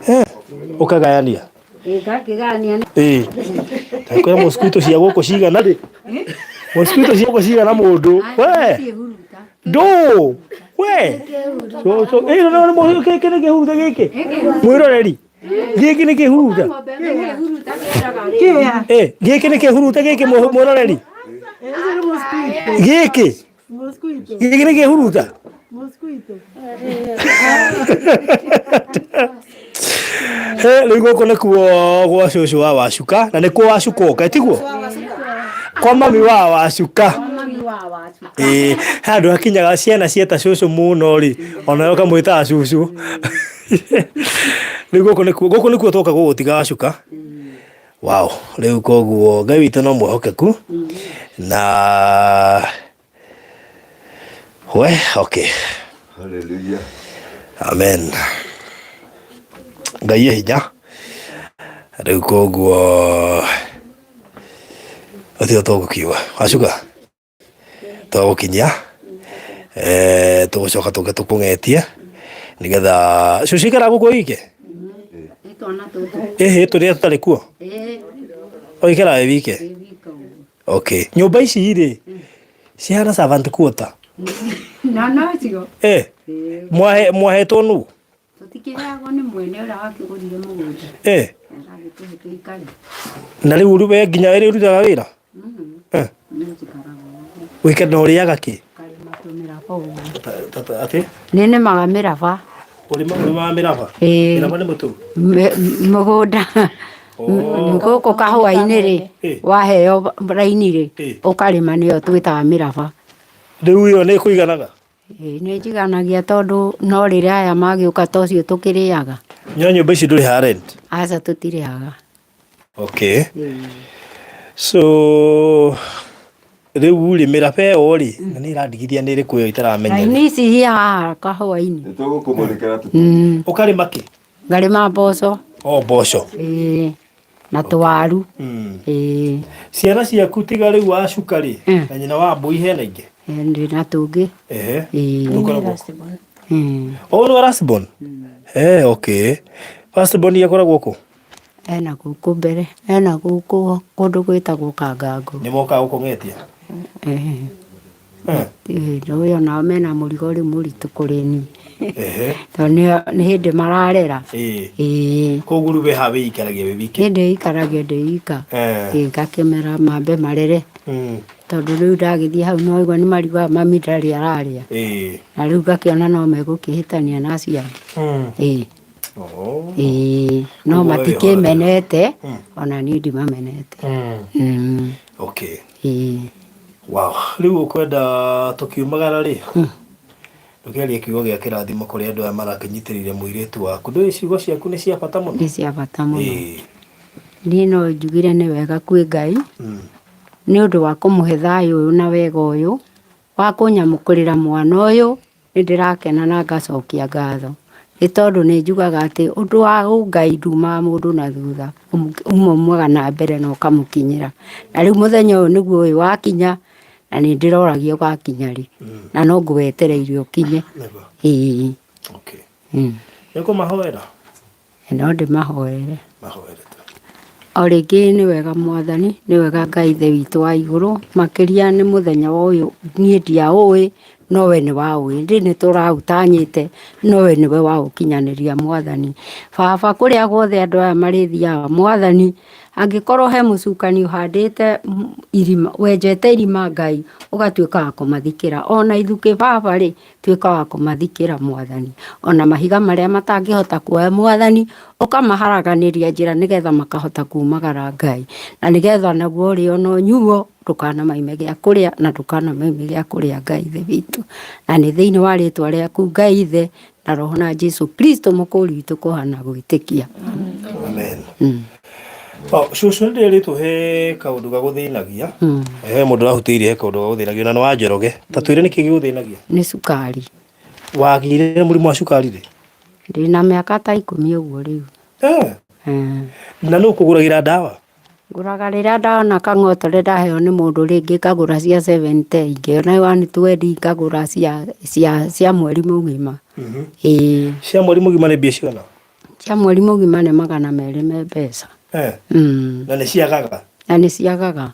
Eh, ũkagayania ĩĩ takwĩra mosquito cia gũkũ cigana rĩ mosquito cia gũkũ cigana mũndũ we ndũ we ĩĩ no no gĩkĩ nĩ kĩhuruta gĩkĩ mwĩroreri gĩkĩ nĩ kĩhuruta ĩĩ gĩkĩ nĩ kĩhuruta gĩkĩ mwĩroreri gĩkĩ gĩkĩ nĩ kĩhuruta rĩu gũkũ nĩkuo gwa cũcũ wa wacuka na nĩkuo wacuka ũka tiguo kwa mami wa wacuka ĩĩ he handũ hakinyaga ciana cieta cũcũ mũno rĩ onawe ũkamwĩtaga cũcũ. Rĩu gũkũ nĩkuo gũkũ nĩkuo twoka gũgũtiga wacuka. Wow, rĩu koguo Ngai witũ no mwĩhokeku na we okay. Hallelujah. Amen. Ngai e hinya. Rĩu koguo ũtio tũgũkiuga wacuka twagũkinyia eh, tũgũcoka tũke tũkũng'etie nĩgetha cũcũ ikara gũkũ wike ĩhĩ tũrĩa tũtarĩ kuo ũikara wĩ wike okay nyũmba ici rĩ cihana servant quarter Na nocio eh mwahe mwahetwo nũ tũtikĩheagwo nĩ mwene ũrĩa wakĩgũrire mũgũnda eh agĩtũhe tũikare. na rĩu rĩu we nginya ĩrĩ ũrutaga wĩra eh Niĩ njikaraga ũguo wĩke na ũrĩaga kĩ ngarĩma tũmĩraba ũguo. Atĩ Nĩ nĩmaga mĩraba. Ũrĩma ũrĩmaga mĩraba? Ĩĩ. Mĩraba nĩ mũtu? Mũgũnda gũkũ kahũa-inĩ rĩ, waheo raini rĩ, ũkarĩma nĩyo twĩtaga mĩraba. Rĩu ĩyo nĩ ĩkũiganaga? Ĩĩ nĩ ĩnjiganagia tondũ no rĩrĩa aya magĩũka ta ũcio tũkĩrĩaga. No nyũmba ici ndũrĩhaga rent? Aca tũtirĩhaga. Okay. So rĩu rĩ mĩraba ĩyo rĩ na nĩ ĩrandigithia nĩ ĩrĩkũ ĩyo itaramenya. Raini ici cia haha kahũa-inĩ. Nĩ tũgũkũmũrĩkĩra tũ. Ũkarĩma kĩ? Ngarĩma mboco. O mboco. Ĩĩ na tũwaru. Ĩĩ. Ciana ciaku tiga rĩu wacuka rĩ na nyina wa mbũi hena ingĩ? Ndĩ na tũngĩ. Ehe. Ĩĩ. Tũkoragwo Oh, nĩ wa last born? Eh, okay. First born akoragwo kũ? Ena gũkũ mbere, ena gũkũ kũndũ gwĩtagwo Kangango. Nĩ mokaga gũkũng'etia? Ehe. Nĩũĩ onao mena mũrigo rĩu mũritũ kũrĩ niĩ. Tondũ nĩ hĩndĩ mararera. Ĩĩ. Koguo rĩu we haha wĩikaragia wĩ wike? Niĩ ndĩikaragia ndĩ ika. Ngakĩmera mambe marere. Tondũ rĩu ndagĩthiĩ hau nĩwaigua nĩmariugaga mami ndarĩ ararĩa. Na rĩu ngakĩona no megũkĩhĩtania na acio angĩ. Ĩĩ. Oh. Ĩĩ, no Ũguo we matikĩmenete ona niĩ ndimamenete. Okay. Ĩĩ. Wow. Rĩu ũkwenda tũkiumagara rĩ ndũkĩarie kiugo gĩa kĩrathimo kũrĩ andũ aya marakĩnyitĩrĩire mũirĩtu waku. Ndũĩ ciugo ciaku nĩ cia bata mũno? Nĩ cia bata mũno. Ĩĩ. Niĩ no njugire nĩ wega kwĩ Ngai nĩ ũndũ wa kũmũhe thayũ ũyũ na wega ũyũ wa kũnyamũkĩrĩra mwana ũyũ. Nĩ ndĩrakena na ngacokia ngatho, nĩ tondũ nĩ njugaga atĩ ũndũ wa ũngai ndumaga mũndũ na thutha, ũmaumaga na mbere na ũkamũkinyĩra. Na rĩu mũthenya ũyũ nĩguo ũyũ wakinya, na nĩ ndĩroragia ũgakinya rĩ, na no ngwetereire ũkinye. Ĩĩ. Nĩ ũkũmahoera? No ndĩmahoere. O rĩngĩ nĩ wega Mwathani, nĩ wega Ngai Ithe witũ wa igũrũ, makĩria nĩ mũthenya wa ũyũ niĩ ndiaũĩ, no we nĩ waũĩ, ĩndĩ nĩ tũraũtanyĩte, no we nĩwe waũkinyanĩria Mwathani. Baba kũrĩa guothe andũ aya marĩthiaga Mwathani, angĩkorwo he mũcukani ũhandĩte irima, wenjete irima Ngai, ũgatuĩka wa kũmathikĩra. Ona ithukĩ baba rĩ, Tuĩka wa kũmathikĩra Mwathani. O na mahiga marĩa matangĩhota kuoya Mwathani, ũkamaharaganĩria njĩra nĩgetha makahota kumagara Ngai. Na nĩgetha naguo ũrĩo na ũnyuo, ndũkanamaime gĩa kũrĩa na ndũkanamaime gĩa kũrĩa Ngai Ithe witũ. Na nĩ thĩinĩ wa rĩtwa rĩaku Ngai Ithe na Roho na Jesu Kristo mũkũri witũ kũhana gwĩtĩkia. Amen. Oh, cũcũ nĩ ndĩrĩtwo he kaũndũ gagũthĩnagia he mũndũ ũrahutĩirie he kaũndũ gagũthĩnagia na nĩ wa Njoroge ta twĩre nĩkĩ gĩgũthĩnagia Nĩ cukari. wagĩire na mũrimũ wa cukari rĩ Ndĩna mĩaka ta ikũmi ũguo rĩu. Eh. Na nũ ũkũgũragĩra ndawa Ngũraga rĩrĩa ndona kang'otore ndaheo nĩ mũndũ rĩngĩ ngagũra cia 70 ngĩona 120 ngagũra cia cia cia mweri mũgima. Ĩĩ. Cia mweri mũgima nĩ mbia cigana? Cia mweri mũgima nĩ 200 me mbeca. Eh. Na nĩ ciagaga? Na nĩ ciagaga.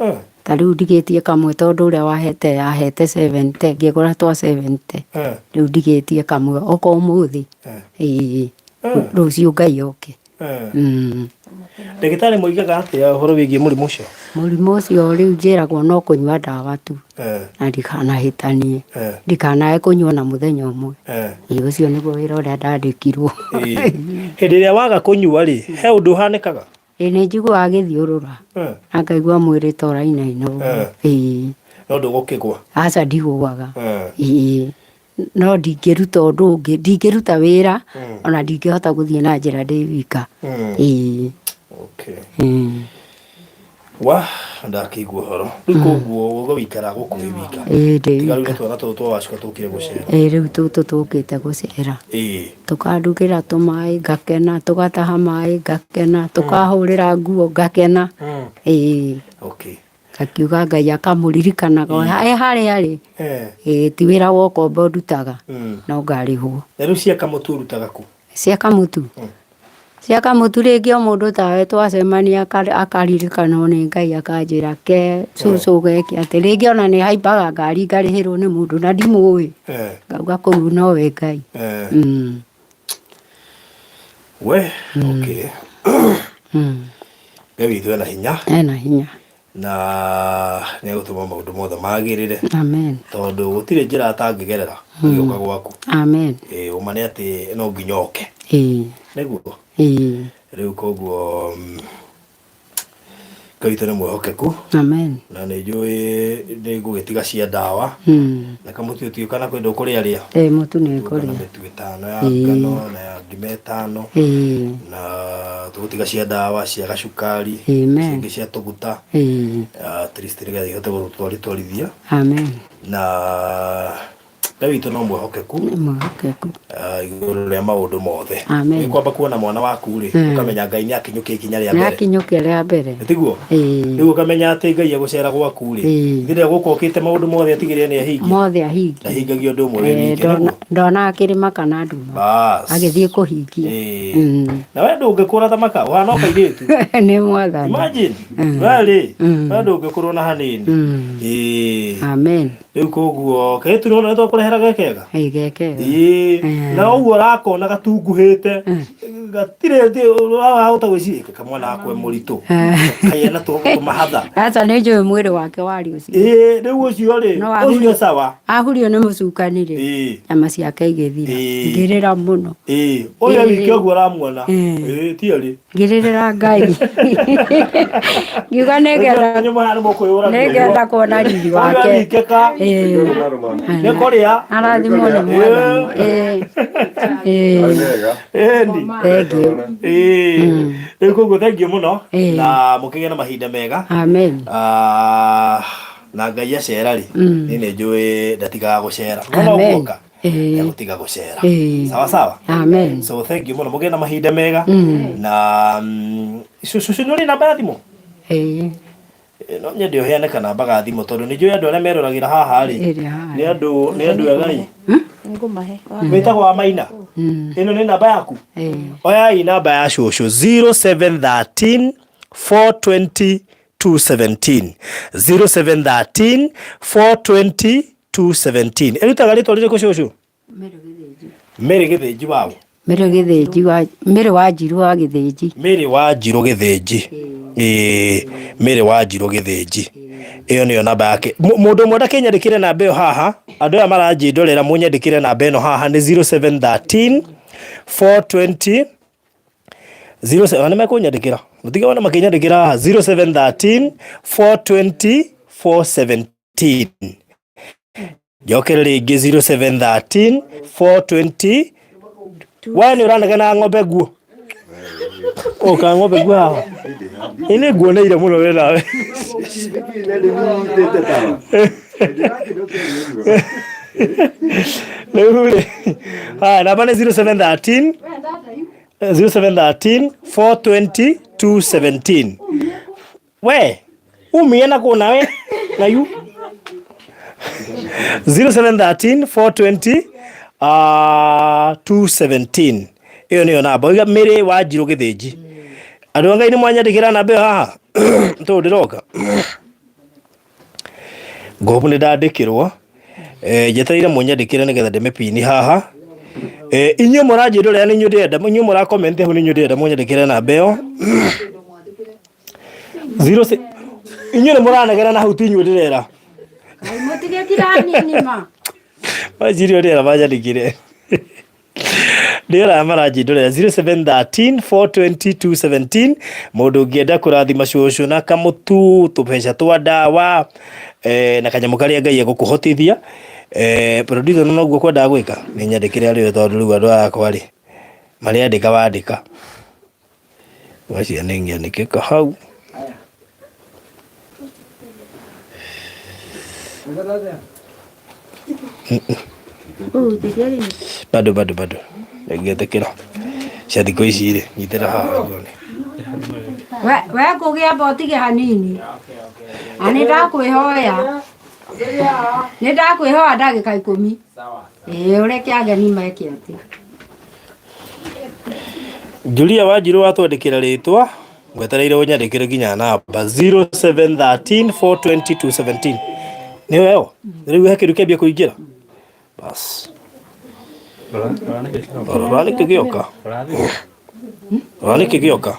Eh. Ta rĩu ndigĩtie kamwe tondũ ũrĩa wahete ahete 70 ngĩgũra twa 70. Eh. Rĩu ndigĩtie kamwe oka ũmũthĩ. Eh. Ĩĩ. Rũciũ Ngai oke. Ndagĩtarĩ moigaga atĩa ũhoro wĩgiĩ mũrimũ ũcio? Mũrimũ ũcio rĩu njĩragwo no kũnyua ndawa tu na ndikanahĩtanie, ndikanae kũnyua na mũthenya ũmwe. Ĩĩ ũcio nĩguo wĩra ũrĩa ndandĩkirwo. Hĩndĩ ĩrĩa waga kũnyua rĩ, he ũndũ ũhanĩkaga? Ĩĩ nĩ njiguaga gĩthiũrũra na ngaigua mwĩrĩ ta ũrainaina ũguo. Ĩĩ. No ndũgũkĩgwa? Aca ndigũaga. Ĩĩ. No ndingĩruta ũndũ ũngĩ, ndingĩruta wĩra ona ndingĩhota gũthiĩ na njĩra ndĩ wika. Ĩĩ. Okay. Wa ndakĩigua ũhoro rĩu koguo ũgũikara gũkũ wĩ wika? Ĩĩ, ndĩ tiga rĩu wika. nĩ twana tũtũ twa wacuka tũkire gũcera. Ĩĩ, rĩu tũtũ tũkĩte gũcera. Tũkandugĩra tũmaĩ ngakena, tũgataha maĩ ngakena, tũkahũrĩra nguo ngakena. Ĩĩ. Okay. Ngakiuga Ngai akamũririkanaga o e harĩa arĩ. Ĩĩ, ti wĩra wa ũkombo ndutaga, no ngarĩhwo. Na rĩu cia kamũtu ũrutaga kũ? Cia kamũtu? Cia kamũtu rĩngĩ o mũndũ tawe twacemania akaririkanwo nĩ Ngai akanjĩra ke cũcũ geke atĩ. Rĩngĩ ona nĩ haimbaga ngari ngarĩhĩrwo nĩ mũndũ na ndimũĩ. Ngauga kũu nowe Ngai. We, okay. Ngai witũ ena hinya. Ena hinya. Na nĩ egũtũma maũndũ mothe magĩrĩre. Amen. Tondũ gũtirĩ njĩra atangĩgerera agĩũka gwaku. Amen. Ĩĩ, ũma nĩ atĩ no nginya oke. Nĩguo. Rĩu koguo Ngai witũ nĩ mwĩhokeku. Amen. Na nĩ njũĩ nĩ ngũgĩtiga cia ndawa. Na kamũtu ũtiũĩ kana kwĩ ndũkũrĩa rĩa. Ĩĩ, mũtu nĩ ngũrĩa. Na mĩtu ĩtano ya ngano na ya ngima ĩtano. Na tũgũtiga cia ndawa, cia gacukari, Amen. cingĩ cia tũguta. At least nĩgetha ihote gũtwaritwarithia. Amen. Na Ngai witũ no mwĩhokeku. Nĩ mwĩhokeku. Igũrũ rĩa maũndũ mothe. Amen. Nĩ kwamba kuona mwana waku rĩ, ũkamenya Ngai nĩ akinyũkia ikinya rĩa Nĩ mbere. akinyũkia rĩa mbere. Tiguo? Ĩĩ. Rĩu ũkamenya atĩ Ngai egũcera gwaku rĩ, rĩrĩa gũka ũkĩte maũndũ mothe atigĩrĩre nĩ ahingia. Mothe ahingia. Ndahingagia ũndũ ũmwe wĩ wike, nĩguo? Ndonaga kĩrĩma kana nduma. Bas. Agĩthiĩ kũhingia. Ĩĩ. Na we ndũngĩkũra ta maka, ũhana o kairĩtu. Nĩ Mwathani. Imagine. We rĩ, we ndũngĩkũrwo na hanini. Ĩĩ. Amen. Rĩu koguo kairĩtu nĩwona nĩtwakũrehera gekega. Ĩĩ, gekega. Ĩĩ, na ũguo ũrakona gatunguhĩte gatirĩ wahota gwĩciria kamwana gakwa mũritũ kaĩ na tũmahatha. Aca nĩ njũĩ mwĩrĩ wake warĩ ũcio. Ĩĩ, rĩu ũcio rĩ, No ũcio sawa. Ahurio nĩ mũcukani rĩ, nyama ciake igĩthira. Ngĩrĩra mũno. Ĩĩ, ũyũ wiki ũguo ũramuona. Ĩĩ, ti erĩ. Ngĩrĩrĩra Ngai. Ngiuga nĩngenda nĩngenda kuona riri wake. Ĩĩ. Nĩ kũrĩa. Arathimwo nĩ Mwathani. Ĩĩ. Ĩĩ. Ĩni. Thengiũ. Ĩĩ. Rĩu koguo thengiũ mũno Ĩĩ. na mũkĩgĩe na mahinda mega. Amen. Ah, na Ngai acera rĩ, niĩ nĩ njũĩ ndatigaga gũcera. No Amen. guoka. Egũtiga gũcera. Sawa sawa. Amen. So thank you mũno, mũgĩe na mahinda mega. Na cũcũ nĩ ũrĩ namba ya thimũ? Ĩĩ. No nyende ũheane kanamba ga thimũ tondũ nĩ njũĩ andũ arĩa meroragĩra haha rĩ, Ĩrĩa haha. nĩ andũ nĩ andũ egai. Nĩngũmahe. Wĩtagwo wa Maina? Ĩno nĩ namba yaku? Ĩĩ. Oyai namba ya cũcũ 0713 420 217, 0713 420 217. Ĩrutaga rĩtwa rĩrĩkũ cũcũ? Mary Gĩthĩnji waũ? Mary Gĩthĩnji wa Mary Wanjiru wa Gĩthĩnji. Mary Wanjiru Gĩthĩnji. Ĩĩ, Mary Wanjiru Gĩthĩnji. Ĩyo nĩyo namba yake. Mũndũ ũmwe ndakĩnyandĩkĩre namba ĩyo haha. Andũ aya maranjĩndorera mũnyandĩkĩre namba ĩno haha nĩ 0713 420 07, nĩ mekũnyandĩkĩra. Mũtige wone makĩnyandĩkĩra haha 0713 420 417. Njokere rĩngĩ 0713 420. We nĩ ũranegena ng'ombe nguo. Ũka ng'ombe nguo haha. Ĩ nĩ nguoneire mũno we nawe. Rĩu rĩ, haya namba nĩ 0713 0713 420 217. We umie na kũ nawe na yu 0713 420 217. Ĩyo nĩyo namba. Oiga Mary Wanjiru Gĩthĩnji. Andũ a Ngai nĩ mwanyandĩkĩra namba ĩyo haha tondũ ndĩroka. Ngobu nĩ ndandĩkĩrwo. Njetereire mũnyandĩkĩre nĩgetha ndĩmĩpini haha. Inyuĩ mũranjĩrorera nĩ inyuĩ ndĩrenda, inyuĩ mũra comment hau nĩ inyuĩ ndĩrenda mũnyandĩkĩre namba ĩyo. Zero si inyuĩ nĩ mũranegena na hau ti inyuĩ ndĩrera. Mũtige kira nini ma. Manjirie ndĩrera manyandĩkĩre. Ndĩrora maranjindũrĩra 0713 420 217 mũndũ ũngĩenda kũrathima cũcũ na kamũtu tũbeca twa ndawa eh, na kanyamũ karĩa Ngai egũkũhotithia eh, producer no noguo kwendaga gwĩka nĩ nyandĩkĩre arĩ we tondũ rĩu andũ aya akwa rĩ marĩandĩka wandĩka wacia nĩ ngĩandĩkĩka hau bado bado bado ngĩtĩkĩra cia thikũ ici rĩ nyitĩra haha nguone We we ngũgĩamba ũtige hanini. Na nĩ ndakwĩhoya. Nĩ ndakwĩhoya ndagĩka ikũmi. Ĩĩ ũreke ageni meke atĩ. Julia Wanjiru watwandĩkĩra rĩtwa ngwetereire ũnyandĩkĩre nginya namba 0713 420 217 nĩyo ĩyo rĩu he kĩndũ kĩambia kũingĩra bas rora nĩkĩ gĩoka rora nĩkĩ gĩoka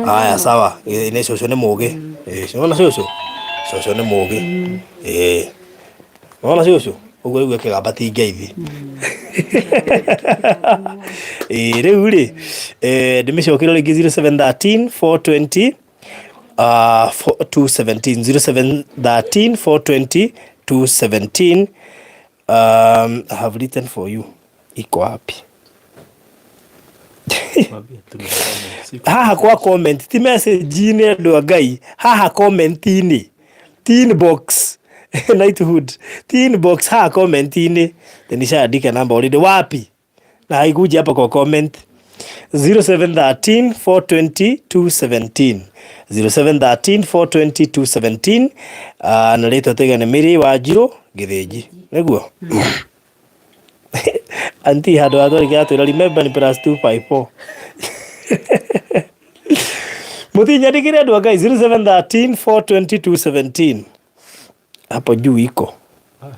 Haya, sawa. Ĩ, Nĩ cũcũ nĩ mũgĩ. Ĩ, Wona cũcũ? Cũcũ nĩ mũgĩ. Ĩ. Wona cũcũ? Ũguo rĩu akĩgamba ti ngeithi. Ĩ, rĩu rĩ, eh, ndĩmĩcokere rĩngĩ 0713 420 217 0713 420 217 I have written for you. Iko wapi? Haha kwa comment ti message-inĩ andũ a Ngai, haha comment-inĩ ti inbox Knighthood ti inbox, haha comment-inĩ nishaandika namba already. Wapi? Na haikuji hapa kwa comment 0713 420 217 0713 420 217 na rĩtwa tũiga nĩ Mary Wanjirũ Gĩthĩnji nĩguo anti handũ ha twarĩkia atwĩra remember ni plus 254 mũtinyandĩkĩre andũ a Ngai 0713 420 217 hapo juu iko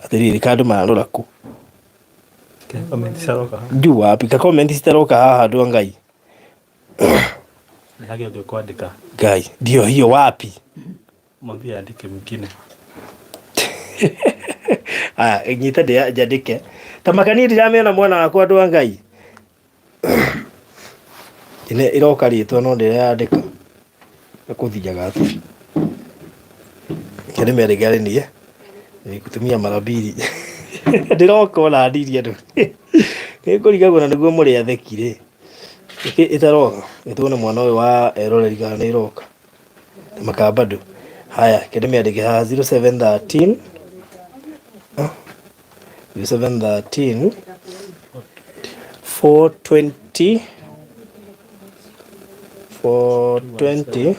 atĩrĩrĩ kandũ mararora kũ Comment ciaroka. juu wapi ka comment citaroka haha andũ a Ngai Nĩ hagĩa ũngĩ kwandĩka. Ngai ndio hiyo wapi Mwambie andike mwingine. Aya, nyita ndĩa njandĩke ta makanie ndiramĩona mwana wakwa andũ a Ngai ine ĩroka rĩtwa no ndĩrayandĩka kũthiaga atĩa kĩrĩ mĩandĩke arĩ niĩ nikutumia mara mbili ndĩroka ona ndiri andũ nĩngũrigagwo na nĩguo mũrĩ atheki rĩ ĩkĩ ĩtaroka ĩtuone mwana ũyũ wa eroreri kana nĩ ĩroka makambado haya kĩndĩ mĩandĩke haha 0713 0713 420 420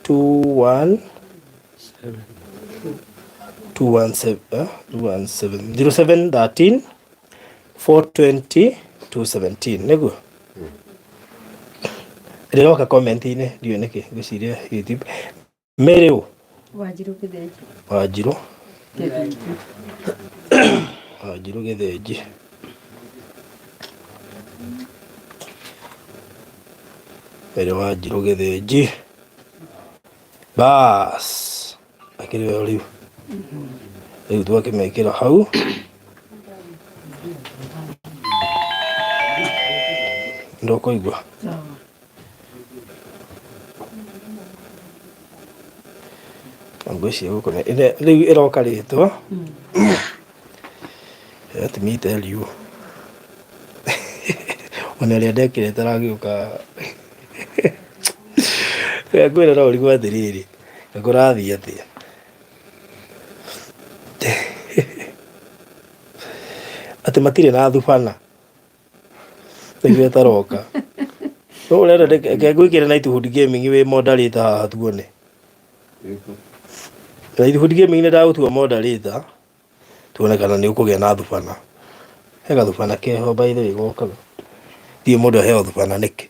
21 217 217 0713 420 217 nĩguo rĩroka comment-inĩ ndiũĩ nĩkĩ ngwĩciria YouTube Mary ũ Wanjirũ Gĩthĩnji. Wanjirũ Wanjirũ Gĩthĩnji Mary Wanjirũ Gĩthĩnji bas akĩrĩ we rĩu rĩu twakĩmekĩra hau ndũkũigua ngwĩciria gũkũ rĩu ĩroka rĩtwa let me tell you ona ĩrĩa ndekĩrĩte ĩragĩũka ngwĩra no ũrigwo atĩrĩrĩ kũrathiĩ atĩa atĩ matirĩ na thubana nĩguo ĩtaroka no ũrenda reke ngwĩkĩre Nighthood Gaming wĩ moderator haha tuone Nighthood Gaming nĩ ndagũtua moderator tuone kana nĩ ũkũgĩa na thubana he gathubana keho by the way gokaga ndiũĩ mũndũ aheo thubana nĩkĩ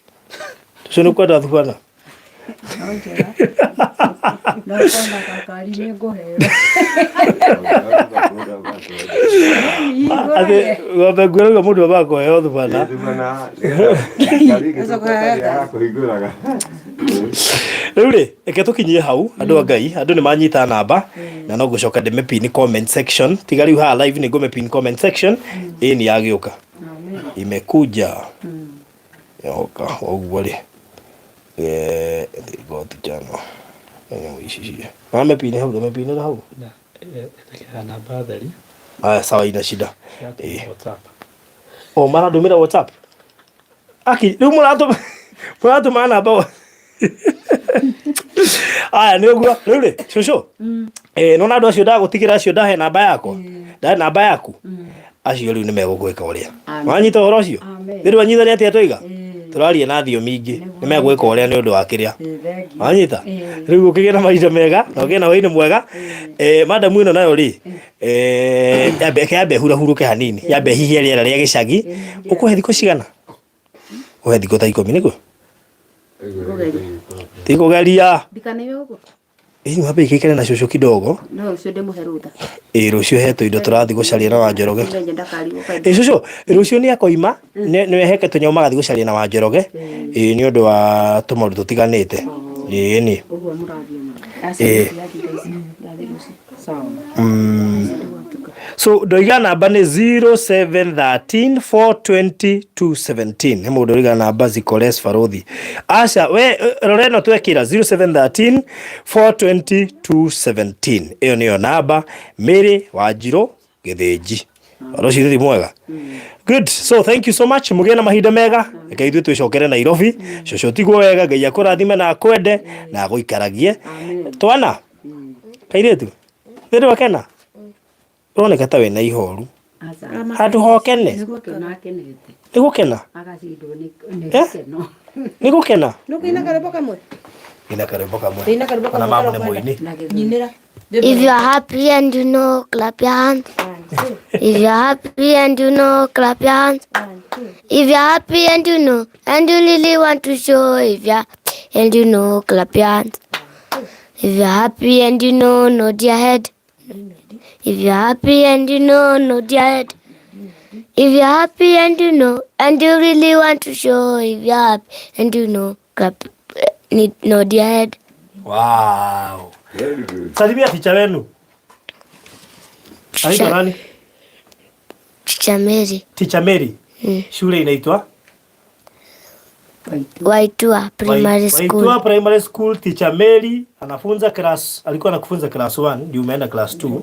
ũcio nĩ ũkwenda thubana No njega. No kona gakari nĩ ngũheo. Nĩ hingo. Atĩ ng'ombe nguũ rauga mũndũ ambaga kũheo thubana. Thubana kũhingũraga. Rĩu rĩ, reke tũkinyie hau andũ a Ngai, andũ nĩ manyita namba na no ngũcoka ndĩmĩpin comment section. Tiga rĩu haha live nĩ ngũmĩpin comment section. Ĩĩ nĩ yagĩũka. Imekuja. Yoka ũguo rĩ. Eh, goti jano. Nyamũ ici cie. Wamĩpini hau, ndũmĩpinĩra hau. Ĩtĩkĩra namba theri Aya, sawa ina shida. cia Ĩĩ. WhatsApp. O marandũmĩra WhatsApp. Aki, rĩu mũratũma mũratũma namba wa Aya nĩ ũguo. Rĩu rĩ, cũcũ. Eh, nona andũ acio ndagũtigĩra acio ndahe namba yakwa. Ndahe namba yaku. Acio rĩu nĩ megũgwĩka ũrĩa. Wanyita ũhoro ũcio? Rĩu wanyita nĩ atĩa twoiga? Tũraria na thiomi ingĩ. Nĩ megwĩka ũrĩa nĩ ũndũ wa kĩrĩa. Wanyita? Rĩu ũkĩgĩe na mahinda mega na ũgĩe na hwaĩ-inĩ mwega. Eh, madamu ĩno nayo rĩ, eh, yambe reke yambe ĩhurahurũke hanini, yambe ĩhihie rĩera rĩa gĩcagi. Ũkũhe thikũ cigana? Ũhe thikũ ta ikũmi nĩguo? Ti kũgeria. Ndikanaiwe gũkũ. Ĩĩ wambe ikaikare na cũcũ kidogo. No ũcio ndĩmũhe rũtha. Ĩĩ rũciũ he tũindo tũrathiĩ gũcaria na Wanjoroge. Ndenje ndakarigwo kaĩ. Ĩĩ cũcũ, rũciũ nĩ akoima, nĩ heke tũnyamũ magathiĩ gũcaria na Wanjoroge. Ĩĩ nĩ ũndũ wa tũmaũndũ tũtiganĩte. Ĩĩ nĩ. Ũguo mũrathiĩ na. Aca Ĩĩ. ndirathiĩ thaa ici, ndathiĩ rũciũ. Sawa. So ndoiga namba nĩ 0713 420 217 nĩ mũndũ ũriga namba Zikores Baruthi. Aca we rora ĩno twekĩra 0713 420 217 ĩyo nĩyo namba Mary Wanjirũ Gĩthĩnji. Ũhoro ũcio ti mwega. Good. So thank you so much. Mũgĩe na mahinda mega. Reke ithuĩ twĩcokere Nairobi. Cũcũ tigwo wega, Ngai akũrathime na akwende na agũikaragie. Twana. Kairĩtu. Nĩ wakena? Ũroneka ta wĩna ihoru. Aca. Handũ hokene. Nĩ gũkena akenete. Nĩ gũkena. Agacindwo nĩ nĩ Eh? gĩkeno. Nĩ gũkena. Nũkũina karwĩmbo kamwe? Ina karwĩmbo kamwe. Ina karwĩmbo Ona kamwe mamu nĩ karĩa mũini. Na gĩthũri. Nyinĩra. If you are happy and you know, clap your hands. If you are happy and you know, clap your hands. If you are happy and you know, and you really want to show, if you are happy and you know, clap your hands. If you are happy and you know, nod your head. If you are happy and you know, nod your head. If you are happy and you know, and you really want to show, if you are happy and you know, clap, nod your head. Wow. Very good. Salimia ticha wenu. Anaitwa nani? Teacher Mary. Teacher Mary. Shule inaitwa Waitua Primary School. Waitua Primary School. Teacher Mary anafunza class, alikuwa anakufunza class 1, ndio umeenda class 2.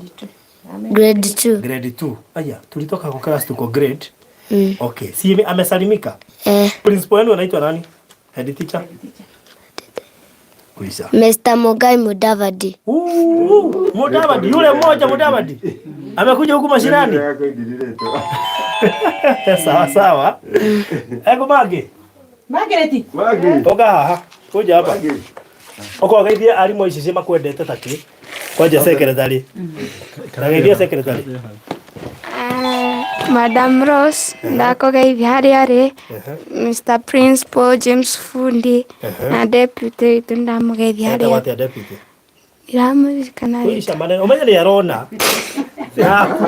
Grade 2. Grade 2. Aya, tulitoka kwa class tuko grade. Okay. Si amesalimika? Eh, Principal wenu anaitwa nani? Head teacher? Kuisha. Mr. Mugai Mudavadi. Uu, Mudavadi, yule mmoja Mudavadi. Amekuja huku mashinani. Sawa sawa. Ego Mage. Margaret. Mage. Oka haha. Kuja hapa. Oka geithie arimũ ici ci makwendete ta kĩ. Kwanja secretary. Ndageithia secretary. Madam Rose ndakũgeithia harĩa arĩ, Mr. Principal James Fundi na deputy witũ ndamũgeithia Etagwo harĩa atĩa deputy? ndiramũririkana rĩtwa. Kuisha maneno. Ũmenye nĩ arona. Yaku.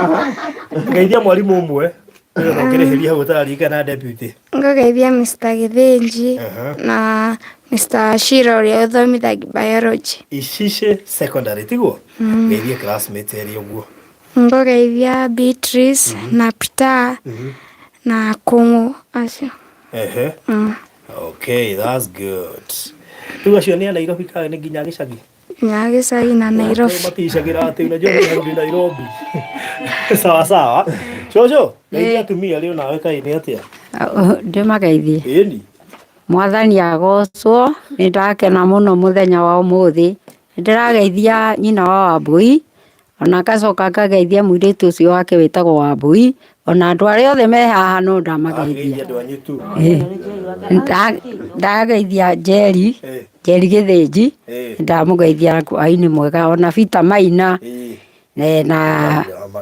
Geithia mwarimũ ũmwe. Nĩgetha ũkĩrĩhĩria hau ũtararirikana deputy. Ngũgeithia Mr. Gĩthĩnji na Mr. Shira ũrĩa ũthomithagia biology. Icice secondary tiguo? Geithia classmates erĩ ũguo. Ngũgeithia Beatrice na Peter na Kũng'ũ acio. Ehe. Okay, that's good. Rĩu acio nĩ a Nairobi kana nĩ nginya gĩcagi? Nginya gĩcagi na Nairobi. Maticagĩra atĩ unajua mimi narudi Nairobi. Sawa sawa. Cũcũ, geithia atumia rĩu nawe kaĩ nĩ atĩa? Ndĩmageithie. Ĩni. Mwathani agocwo, nĩ ndakena mũno mũthenya wa ũmũthĩ. Nĩ ndĩrageithia nyina wa Wambũi, ona ngacoka ngageithia mũirĩtu ũcio wake wĩtagwo Wambũi, ona andũ arĩa othe me haha no ndamageithia. Ageithia andũ anyu tu. Ndageithia Njeri, Eh. Njeri Gĩthĩnji, Eh. ndamũgeithia hwaĩ-inĩ mwega, ona Peter Maina, Ĩĩ. na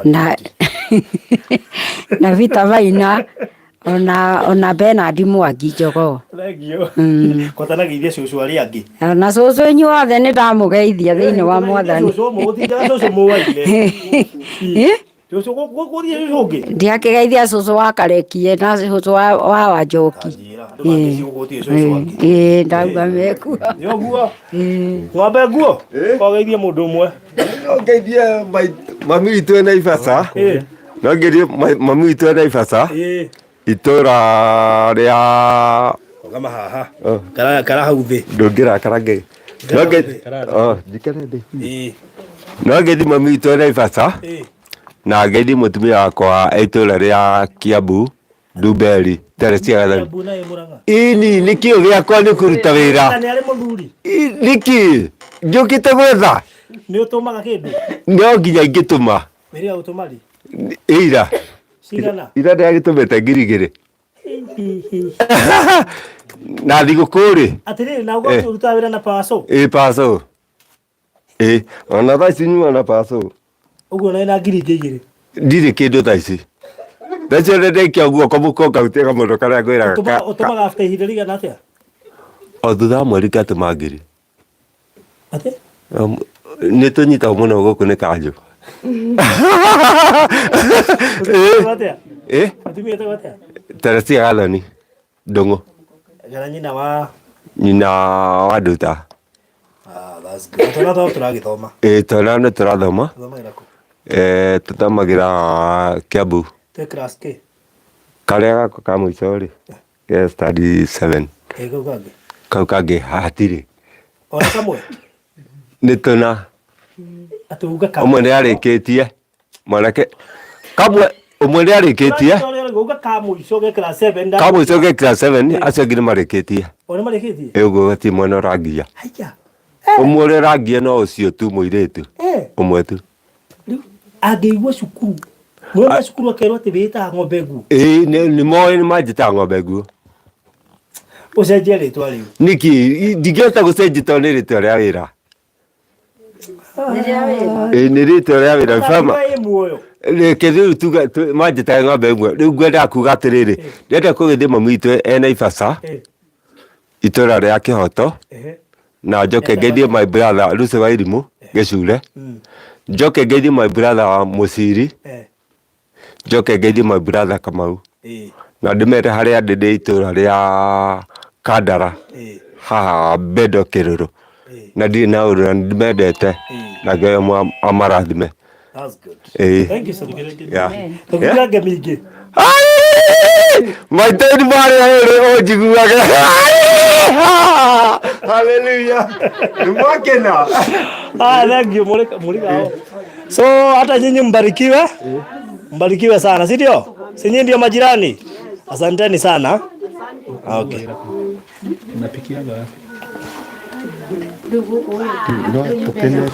na na Peter Maina, ona Bernard Mwangi Njogoo. Thank you. Kwata nageithia cũcũ arĩa angĩ. Na cũcũ inyuothe nĩ ndamũgeithia thĩinĩ wa Mwathani. Cũcũ ũmwe, gũtindaga cũcũ mũwaine. Eh? Cũcũ gũthiĩ cũcũ ũngĩ. Ndiakĩgeithia cũcũ wa Karekie na cũcũ wa Wanjoki. Njĩra, andũ mangĩcigo gũtirĩ cũcũ angĩ. Ĩĩ ndauga mekuo. Nĩ ũguo. Ng'ombe nguo? Kogeithie mũndũ ũmwe. No ngeithie mami witũ e Naivasha. No ngeithie mami witũ e Naivasha. Itũra rĩa Rũgama haha. Kara kara hau thĩ. Ndũngĩrakara ngai. No njikare thĩ. No ngeithi mami witũ e Naivasha. Na ngeithi mũtumia wakwa e itũra rĩa Kiambu Ndumberi Teresia Gathoni. Kiambu na ĩ Mũrang'a. Ini nĩkĩo gĩakwa nĩ kũruta wĩra. Na nĩ arĩ mũthuri. Nĩkĩ njũkĩte gwetha? Nĩ ũtũmaga kĩndũ? No nginya ingĩtũma. Wĩrĩga gũtũma rĩ? Ira. Cigana? Ira ndĩragĩtũmĩte 2000. Na thigũkũ rĩ. Atĩrĩrĩ na ũrutaga wĩra na paco? Ĩ paco. Ĩ ona thaa ici nyuma na paco. Ũguo na ĩna 2000? Ndirĩ kĩndũ thaa ici. Thaa ici ona ndaikia guoko mũhuko ngahutia kamũndũ karĩa ngwĩraga. Ũtũmaga after ihinda rĩigana atĩa? O thutha wa mweri ngatũma 1000. Atĩ? Nĩ tũnyitagwo mũno gũkũ nĩ kanjũ. Ĩ? Mũtumia etagwo atĩa? Teresia Gathoni Ndũng'ũ. Kana nyina wa? Nyina wa Nduta. Ah, that's good. Twana twao tũragĩthoma? Ĩ twana nĩ tũrathoma. Tũthomagĩra kũ? Tũthomagĩra Kiambu. Twĩ class kĩ? Karĩa gakwa ka mũico rĩ, ge standard 7. Ĩ kau kangĩ? Kau kangĩ hatirĩ. Ona kamwe? Nĩ tũna. Atĩ uga kamwe. Ũmwe nĩ arĩkĩtie mwanake kamwe ũmwe nĩ arĩkĩtie. Uga ka mũico ge class 7. Ka mũico ge class 7 acio angĩ nĩ marĩkĩtie. O nĩ marĩkĩtie? Ĩ ũguo gũtirĩ mwana ũrangia. Haiya. Ũmwe ũrĩa ũrangia no ũcio tu mũirĩtu. Ũmwe tu. Rĩu angĩigua cukuru mwana cukuru akerwo atĩ wĩtaga ng'ombe nguo. Ĩĩ nĩ moĩ nĩ manjĩtaga ng'ombe nguo. Ũcenjie rĩtwa rĩu. Nĩkĩ ndingĩhota gũcenjia tondũ nĩ rĩtwa rĩa wĩra. Ĩĩ nĩ rĩtwa rĩa wĩra fama. Reke rĩu tuge manjĩtaga ng'ombe nguo. Rĩu ngwendaga kuga atĩrĩrĩ, ndĩrenda kũgeithia mami witũ e Naivasha itũra rĩa Kĩhoto na njoke ngeithie my brother Lucy Wairimu Gĩcure, njoke ngeithie my brother Mũciri, njoke ngeithie my brother Kamau na ndĩmere harĩa ndĩ ndĩ itũra rĩa Kandara haha Bendo Kĩrũrũ na ndirĩ na ũru na nĩndĩmendete na Ngai amarathime. That's good. Ĩĩ. Thank you so much. Yeah. Tũkĩra ngemi ingĩ. Maitũ marĩa ũrĩ ũnjiguage. Hallelujah. Nĩmwakena. Ah, thank you. Mulika. So hata nyinyi mbarikiwe. Mbarikiwe sana, si ndio? Si nyinyi ndio majirani? Asanteni sana. Okay. Unapikiaga wapi? No, tũkenete.